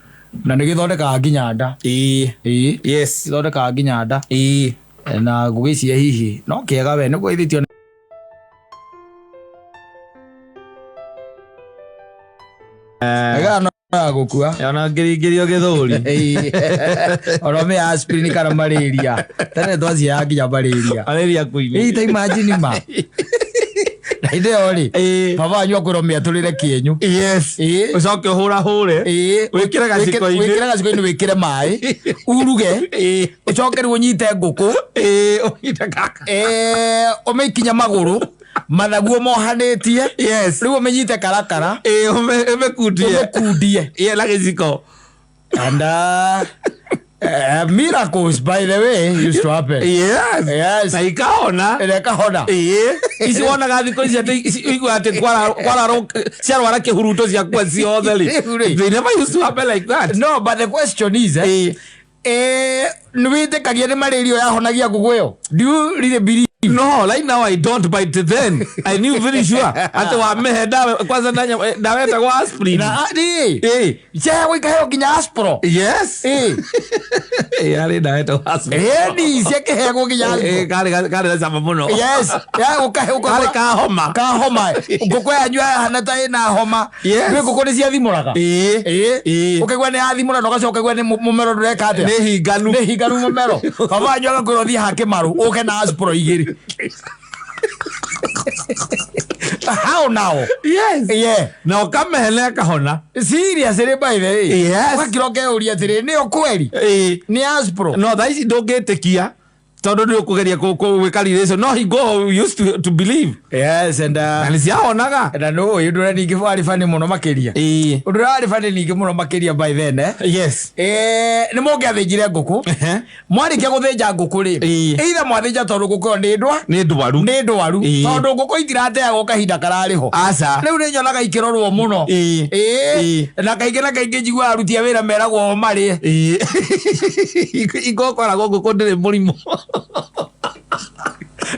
Na nĩ gĩthondekaga nginya nda. Ĩĩ. Ĩĩ. Yes. Gĩthondekaga nginya nda. Ĩĩ. Na ngũgĩciria hihi no kĩega we nĩ kwĩthĩtio. Ega no ya gũkua. Ona ngĩringĩrio gĩthũri. Ona me aspirin kana malaria. Tene twaciaga nginya malaria. Malaria queen. Ĩĩ, ta imagine ma. Na hĩndĩ ĩyo rĩ, Ĩĩ. baba wanyu akwĩrwo mĩatũrĩre kĩenyu. Yes. Ĩĩ. Ũcoke ũhũrahũre. Ĩĩ. Wĩkĩre gaciko-inĩ. Wĩkĩre gaciko-inĩ wĩkĩre maĩ. Uruge. Ĩĩ. Ũcoke rĩu ũnyite ngũkũ. Ĩĩ, ũnyite gaka. Ĩĩ, ũmĩikinye magũrũ. Mathaguo mohanĩtie. Yes. Rĩu ũmĩnyite karakara. Ĩĩ, ũmĩkundie. Ũmĩkundie. Ĩĩ, na gĩciko. And miracles, by the way, used to happen. Yes. Yes. Na ikahona. Na ikahona. Ĩĩ. Ici wonaga thikũ ici atĩ ici ũiguaga atĩ kwararwo ciarwara kĩhuruto ciakua ciothe rĩ. Rĩu rĩ. They never used to happen like that. No, but the question is, nĩ wĩtĩkagia nĩ malaria yahonagia ngũkũ ĩyo? Do you really believe? No, right now I don't, but then I knew very sure atĩ wamĩhe ndawa kwanza ndawa ĩtagwo aspirin. Na rĩ. Ĩĩ. Ciaheagwo ikaheo nginya aspro. Yes. Ĩĩ. Ĩĩ, harĩ ndawa ĩtagwo aspirin. Ĩni, ciakĩheagwo nginya aspro. Ĩĩ, karĩ na cama mũno. Yes. Ya gũkahe Karĩ ka homa. Ka homa. Ngũkũ yanyu yahana ta ĩna homa. Yes. Rĩu ngũkũ nĩ ciathimũraga. Ĩĩ. Ĩĩ. Ĩĩ. Ũkaigua nĩ yathimũra na ũgacoka ũkaigua nĩ mũmero ndũreka atĩa. Nĩ hinganu. Nĩ hinganu mũmero. Baba wanyu agakwĩra ũthiĩ hake maru ũke na aspro igĩrĩ. How now? Yes. Yeah. Na ũkamĩhe na ĩkahona. Seriously, by the way. Yes. Ũgakira ũkeyũria atĩrĩ, nĩyo kweri? Ĩĩ. Nĩ aspro. No thaa ici ndũngĩtĩkia tondũ nĩ ũkũgeria gwĩka relation. No hingo we used to believe. Yes, and Na nĩ ciahonaga. na nũ ũyũ ũndũ ũrĩa ningĩ warĩ funny mũno makĩria. Ĩĩ. Ũndũ ũrĩa warĩ funny ningĩ mũno makĩria by then, eh? Yes. Nĩ mũngĩathĩnjire ngũkũ. Ehe. Mwarĩkia gũthĩnja ngũkũ rĩ, Ĩĩ. either mwathĩnja tondũ ngũkũ ĩyo nĩ ndwa Nĩ ndwaru. nĩ ndwaru Ĩĩ. tondũ ngũkũ itirateagwo kahinda kararĩ ho. Aca. Rĩu nĩ nyonaga ikĩrorwo mũno. Ĩĩ. Ĩĩ. Ĩĩ. Na kaingĩ na kaingĩ njiguaga aruti a wĩra meragwo o marĩe. Ĩĩ. Ingũkoragwo ngũkũ ndĩrĩ mũrimũ.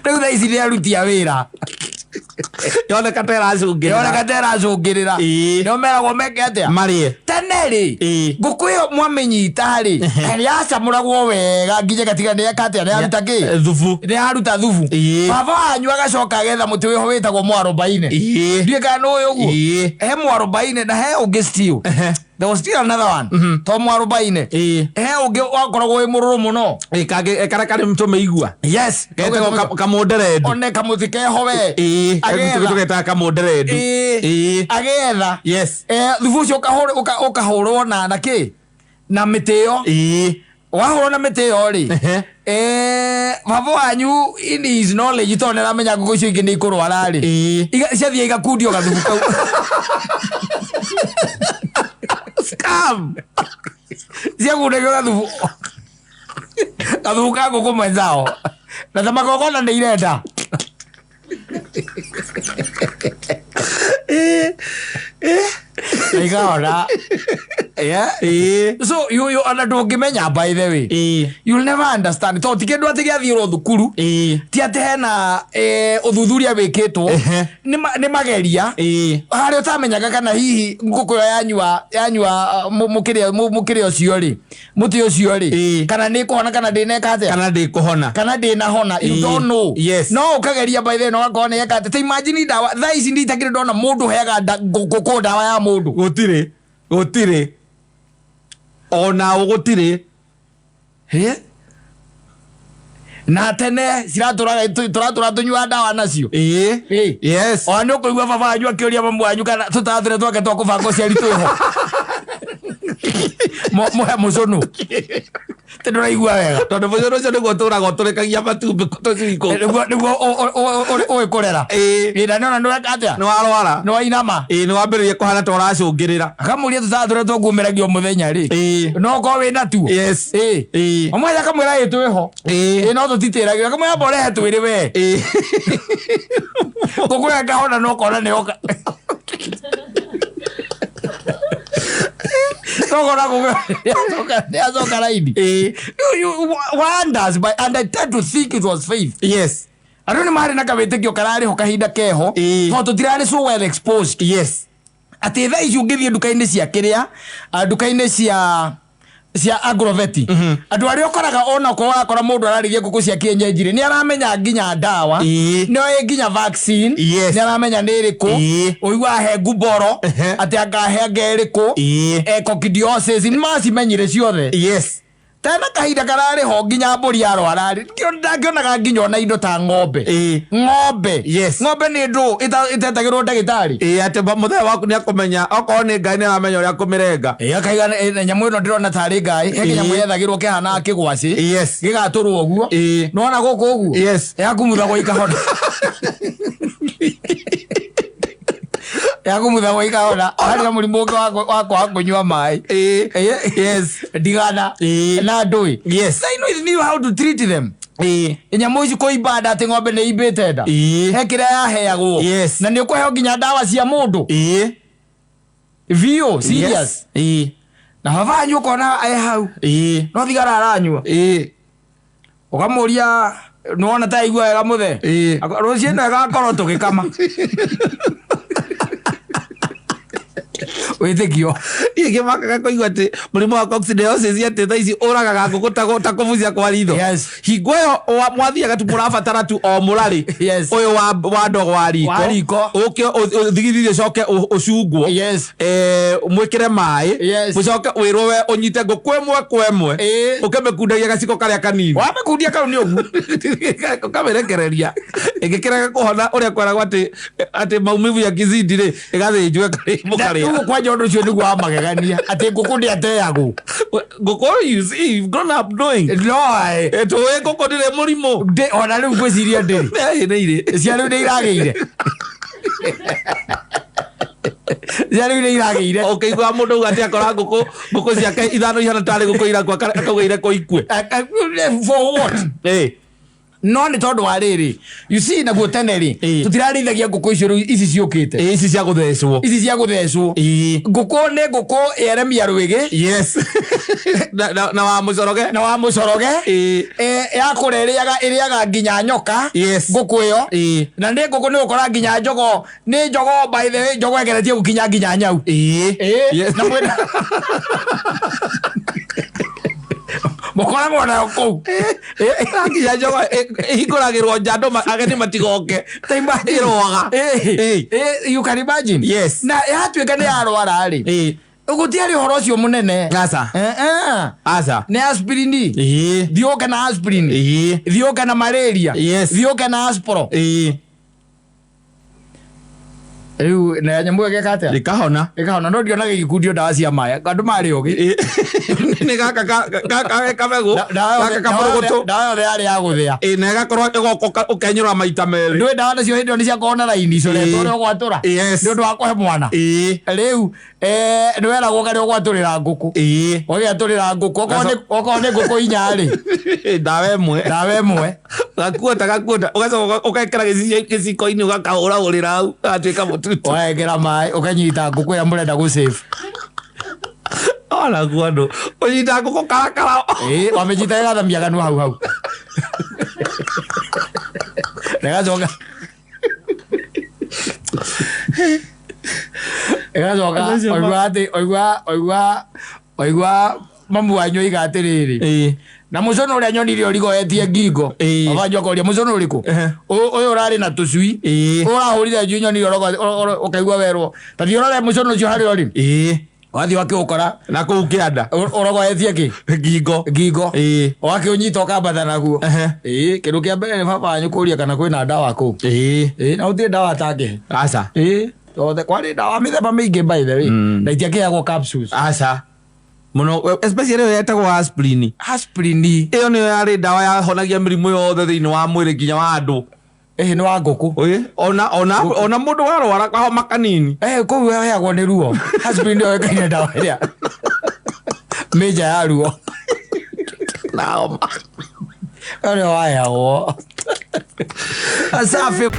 Rĩu thaa ici nĩ aruti a wĩra. Yoneka ta ĩracũngĩrĩra. Yoneka ta ĩracũngĩrĩra. Ĩĩ. Nĩo meragwo meke atĩa? Marĩe. Tene rĩ, Ĩĩ. ngũkũ ĩyo mwamĩnyita rĩ, yacamũragwo wega nginya ĩgatiga nĩ yeka atĩa, nĩ yaruta kĩ? Thubu. Nĩ yaruta thubu. Ĩĩ. Baba wanyu agacoka agetha mũtĩ wĩho wĩtagwo mwarobaine. Ĩĩ. Ndiũĩ kana nĩ ũĩ ũguo. Ĩĩ. He mwarobaine na he ũngĩ still. Ehe. There was still another one. To mwarobaine. Ĩĩ. He ũngĩ wakoragwo wĩ mũrũrũ mũno. Ĩĩ, kangĩ karĩa karĩ tũmĩigua. Yes. Getagwo kamũnderendu. One kamũtĩ keho we. Ĩĩ. Agetha. Tũgetaga kamũnderendu. Ĩĩ. Ĩĩ. Agetha. Yes. Thubu ũcio ũkahũrwo na kĩ? Na mĩtĩ ĩyo. Ĩĩ. Wahũrwo na mĩtĩ ĩyo rĩ. Ehe. Baba wanyu in his knowledge tondũ nĩaramenya ngũkũ icio ingĩ nĩ ikũrwara rĩ. Ĩĩ. Ciathiĩ igakundio gathubu kau. Scam. Ciakundagio gathubu. Gathubu ka ngũkũ mwenzao. Na ta magongona nĩ irenda. Na ikahona. Yeah. Ĩĩ. So you ona ndũngĩmenya, by the way. You'll never understand tondũ ti kĩndũ atĩ gĩathiĩrwo thukuru, ti atĩ hena ũthuthuria wĩkĩtwo. Nĩ mageria harĩa ũtamenyaga kana hihi ngũkũ ĩyo yanyua mũkĩrĩa ũcio rĩ, mũtĩ ũcio rĩ, kana nĩ kũhona kana ndĩneka atĩa. Kana ndĩkũhona. Kana ndĩnahona, you don't know. No ũkageria, by the way, na ũgakorwo nĩ eka atĩ. Ta imagine ndawa thaa ici, nditakĩrĩ ndona mũndũ ũheaga ngũkũ ndawa ya mũndũ. Gũtirĩ, gũtirĩ, ona gũtirĩ. Hĩ? Na tene ciratũraga, tũratũra tũnyua ndawa nacio. Ĩ. Ona nĩ ũkũigua baba wanyu akĩũria mamu wanyu kana tũtawa tũrĩa twake twa kũbanga ũciari twĩho, mũhe mũcũnũ tĩ ndũraigua wega. Tondũ mũcoro ũcio nĩguo tũraga ũtũrĩkagia matumbĩ tũcui kũu. Nĩguo ũĩ kũrera. Ĩ, na nĩona nĩweka atĩa. Nĩ warwara. Nĩ wainama. Ĩĩ, nĩ wambĩrĩria kũhana ta ũracũngĩrĩra. Akamũria tũtawa tũrĩa tũkumĩragio mũthenya rĩ, no ũkorwo wĩ natuo. Ĩ. Omwetha akamwĩra ĩ twĩho. Ĩ, no tũtitĩragio, akamwĩra amba ũrehe twĩrĩ we. Ngũkũ ĩyo ĩkahona no ũkona nĩ yoka, no ũkona ngũkũ nĩ yacoka raini. You wonders but, and I tend to think it was faith. Andũ nĩ marĩ na kawĩtĩkio kararĩ ho kahinda keho, tondũ tũtirarĩ so well exposed atĩ thaa ici ũngĩthiĩ nduka-inĩ cia kĩrĩa, nduka-inĩ cia agroveti, andũ arĩa ũkoraga ona okorwo wakora mũndũ ararĩithia ngũkũ cia kienyeji rĩ, nĩ aramenya nginya ndawa, nĩ oĩ nginya vaccine, nĩ aramenya nĩ ĩrĩkũ. Ũiguaga he nguboro, atĩ angahe anga ĩrĩkũ, coccidiosis, nĩ macimenyire ciothe. Tena kahinda kararĩ ho nginya mbũri yarwara rĩ, ndangĩonaga nginya ona indo ta ng'ombe. Ng'ombe. Ng'ombe nĩ ndũ ĩtetagĩrwo ndagĩtarĩ. Ĩĩ, atĩ mũthee waku nĩ akũmenya okorwo nĩ Ngai, nĩ aramenya ũrĩa kũmĩrenga. Ĩ, akaiga nyamũ ĩno ndĩrona tarĩ ngai, he kĩnyamũ yethagĩrwo kĩhanaga kĩgwacĩ, gĩgatũrwo ũguo. Nona gũkũ ũguo, yakumuthagwo ikahona, yakumuthagwo ikahona. Harĩ na mũrimũ ũngĩ wa kwaga kũnyua maĩ. Ndigana na ndũĩ. They knew how to treat them. Nyamũ ici kũimba nda, atĩ ng'ombe nĩ imbĩte nda, he kĩrĩa yaheagwo. Na nĩ ũkũheo nginya ndawa cia mũndũ biũ, serious. Na baba wanyu ũkona e hau, no thigara aranyua. Ũkamũria, nĩwona ta aigua wega mũthee? Rũciũ ĩno ĩgakorwo tũgĩkama wĩtĩkio. Niĩ ngĩmakaga kũigua atĩ mũrimũ wa coccidiosis, atĩ thaa ici ũragaga ngũkũ ta kũbucia kwa ritho. Hingo ĩyo mwathiaga tu mũrabatara tu o mũrarĩ ũyũ wa ndogo wa riko, Wa riko. Ũke ũthigithithie, ũcoke ũcungwo, mwĩkĩre maĩ, mũcoke wĩrwo we ũnyite ngũkũ ĩmwe kwa ĩmwe, ũkĩmĩkundagia gaciko karĩa kanini. Wamĩkundia kau nĩ ũguo. Ũkamĩrekereria ĩngĩkĩrega kũhona, ũrĩa kweragwo atĩ maumivu ya kizidi rĩ, ĩgathĩnjwo mũkarĩa. Rĩu kwanja ũndũ ũcio nĩguo wa magegania atĩ ngũkũ ndĩateagwo. Ngũkũ, you see, you've grown up knowing. No ae. Tũĩ ngũkũ ndĩrĩ mũrimũ. Ona rĩu ngwĩciria ndĩrĩ. Ĩ, nĩ irĩ. Cia rĩu nĩ iragĩire, cia rĩu nĩ iragĩire. Ũkĩigua mũndũ auga atĩ akora ngũkũ ciake ithano ihana tarĩ ngũkũ irakua, akauga irekwo ikue. For what? No nĩ tondũ wa rĩrĩ, you see, naguo tene rĩ, tũtirarĩithagia ngũkũ icio rĩu ici ciũkĩte. Ĩ, ici cia gũthecwo. Ici cia gũthecwo. Ngũkũ nĩ ngũkũ yeremia rwĩgĩ. Yes, na wa mũcoroge. Na wa mũcoroge. Yakũra ĩrĩaga nginya nyoka. Ngũkũ ĩyo. Na nĩ ngũkũ nĩ ũkora nginya njogo, nĩ njogo, by the way, njogo ĩgeretie gũkinya nginya nyau. Na mwĩna mũkoragwo nayo kũu. Nginya njogo ĩhingũragĩrwo nja andũ ageni matigoke. Ta imagine. Ĩrũaga. You can imagine. Na yatuĩka nĩ yarwara rĩ, gũtiarĩ ũhoro ũcio mũnene. Aca. Aca. Nĩ aspirin. Thiĩ ũke na aspirin, thiĩ ũke na malaria, thiĩ ũke na aspro. Rĩu na nyamũ ĩyo ĩgeka atĩa? Ĩkahona. Ĩkahona, no ndionaga ĩgĩkundio ndawa cia maĩ, andũ marĩ ogĩ. Nĩ gaka kabegũ. Gaka kamũrũgũtũ. Ndawa yothe yarĩ ya gũthĩa. Ĩ, na ĩgakorwo ĩgoka ũkenyũra maita merĩ. Ndũĩ ndawa nacio hĩndĩ ĩyo nĩ ciakorwo na raini icoretwo ũrĩa ũgwatũra, nĩ ũndũ wa kũhe mwana. Rĩu nĩ weragwo karĩa ũgwatũrĩra ngũkũ, ũgĩatũrĩra ngũkũ, okorwo nĩ ngũkũ inya rĩ, ndawa ĩmwe. Ndawa ĩmwe. Gakuota gakuota, ũgacoka ũgekĩra gĩciko-inĩ, ũgakahũrahũrĩra hau gagatuĩka mũtutu. Ũgekĩra maĩ, ũkanyita ngũkũ ĩrĩa mũrenda gũ save. Wanaguo andũ ũnyita ngũkũ karakara. Ĩĩ, wamĩnyita ĩgathamia kanua hau hau na ĩgacoka ĩgacoka. Andũ acio Oigua atĩ oigua oigua oigua mamu wanyu oiga atĩrĩrĩ, na mũcono ũrĩa nyonire ũrigoetie ngingo. Baba wanyu akoria mũcono ũrĩkũ? Ũyũ ũrarĩ na tũcui. Ũrahũrire njui nyonire ũkaigua werwo ta thiĩ ũrore mũcono ũcio harĩa ũrĩ. Wathiĩ wakĩũkora Na kũu kĩanda. Ũrogoetie kĩ? Ngingo. Ngingo. Wakĩũnyita ũkambata naguo. Ĩĩ, kĩndũ kĩa mbere nĩ baba wanyu kũria kana kwĩna ndawa kũu. Ĩĩ, na gũtirĩ ndawa atangĩhe. Aca. Ĩĩ, tothe kwarĩ ndawa mĩthemba mĩingĩ, by the way, na itiakĩheagwo capsules. Aca mũno, especially ĩyo yetagwo aspirin. Aspirin. Ĩyo nĩyo yarĩ ndawa yahonagia mĩrimũ yothe thĩinĩ wa mwĩrĩ nginya wa andũ. Ĩĩ, nĩ wa ngũkũ. Ĩĩ, ona mũndũ warwara kahoma kanini. Eh, kũu heagwo nĩ ruo. Aspirin nĩyo yoĩkaine ndawa ĩrĩa mĩnja ya ruo Na homa. Ĩyo nĩyo waheagwo. Safi.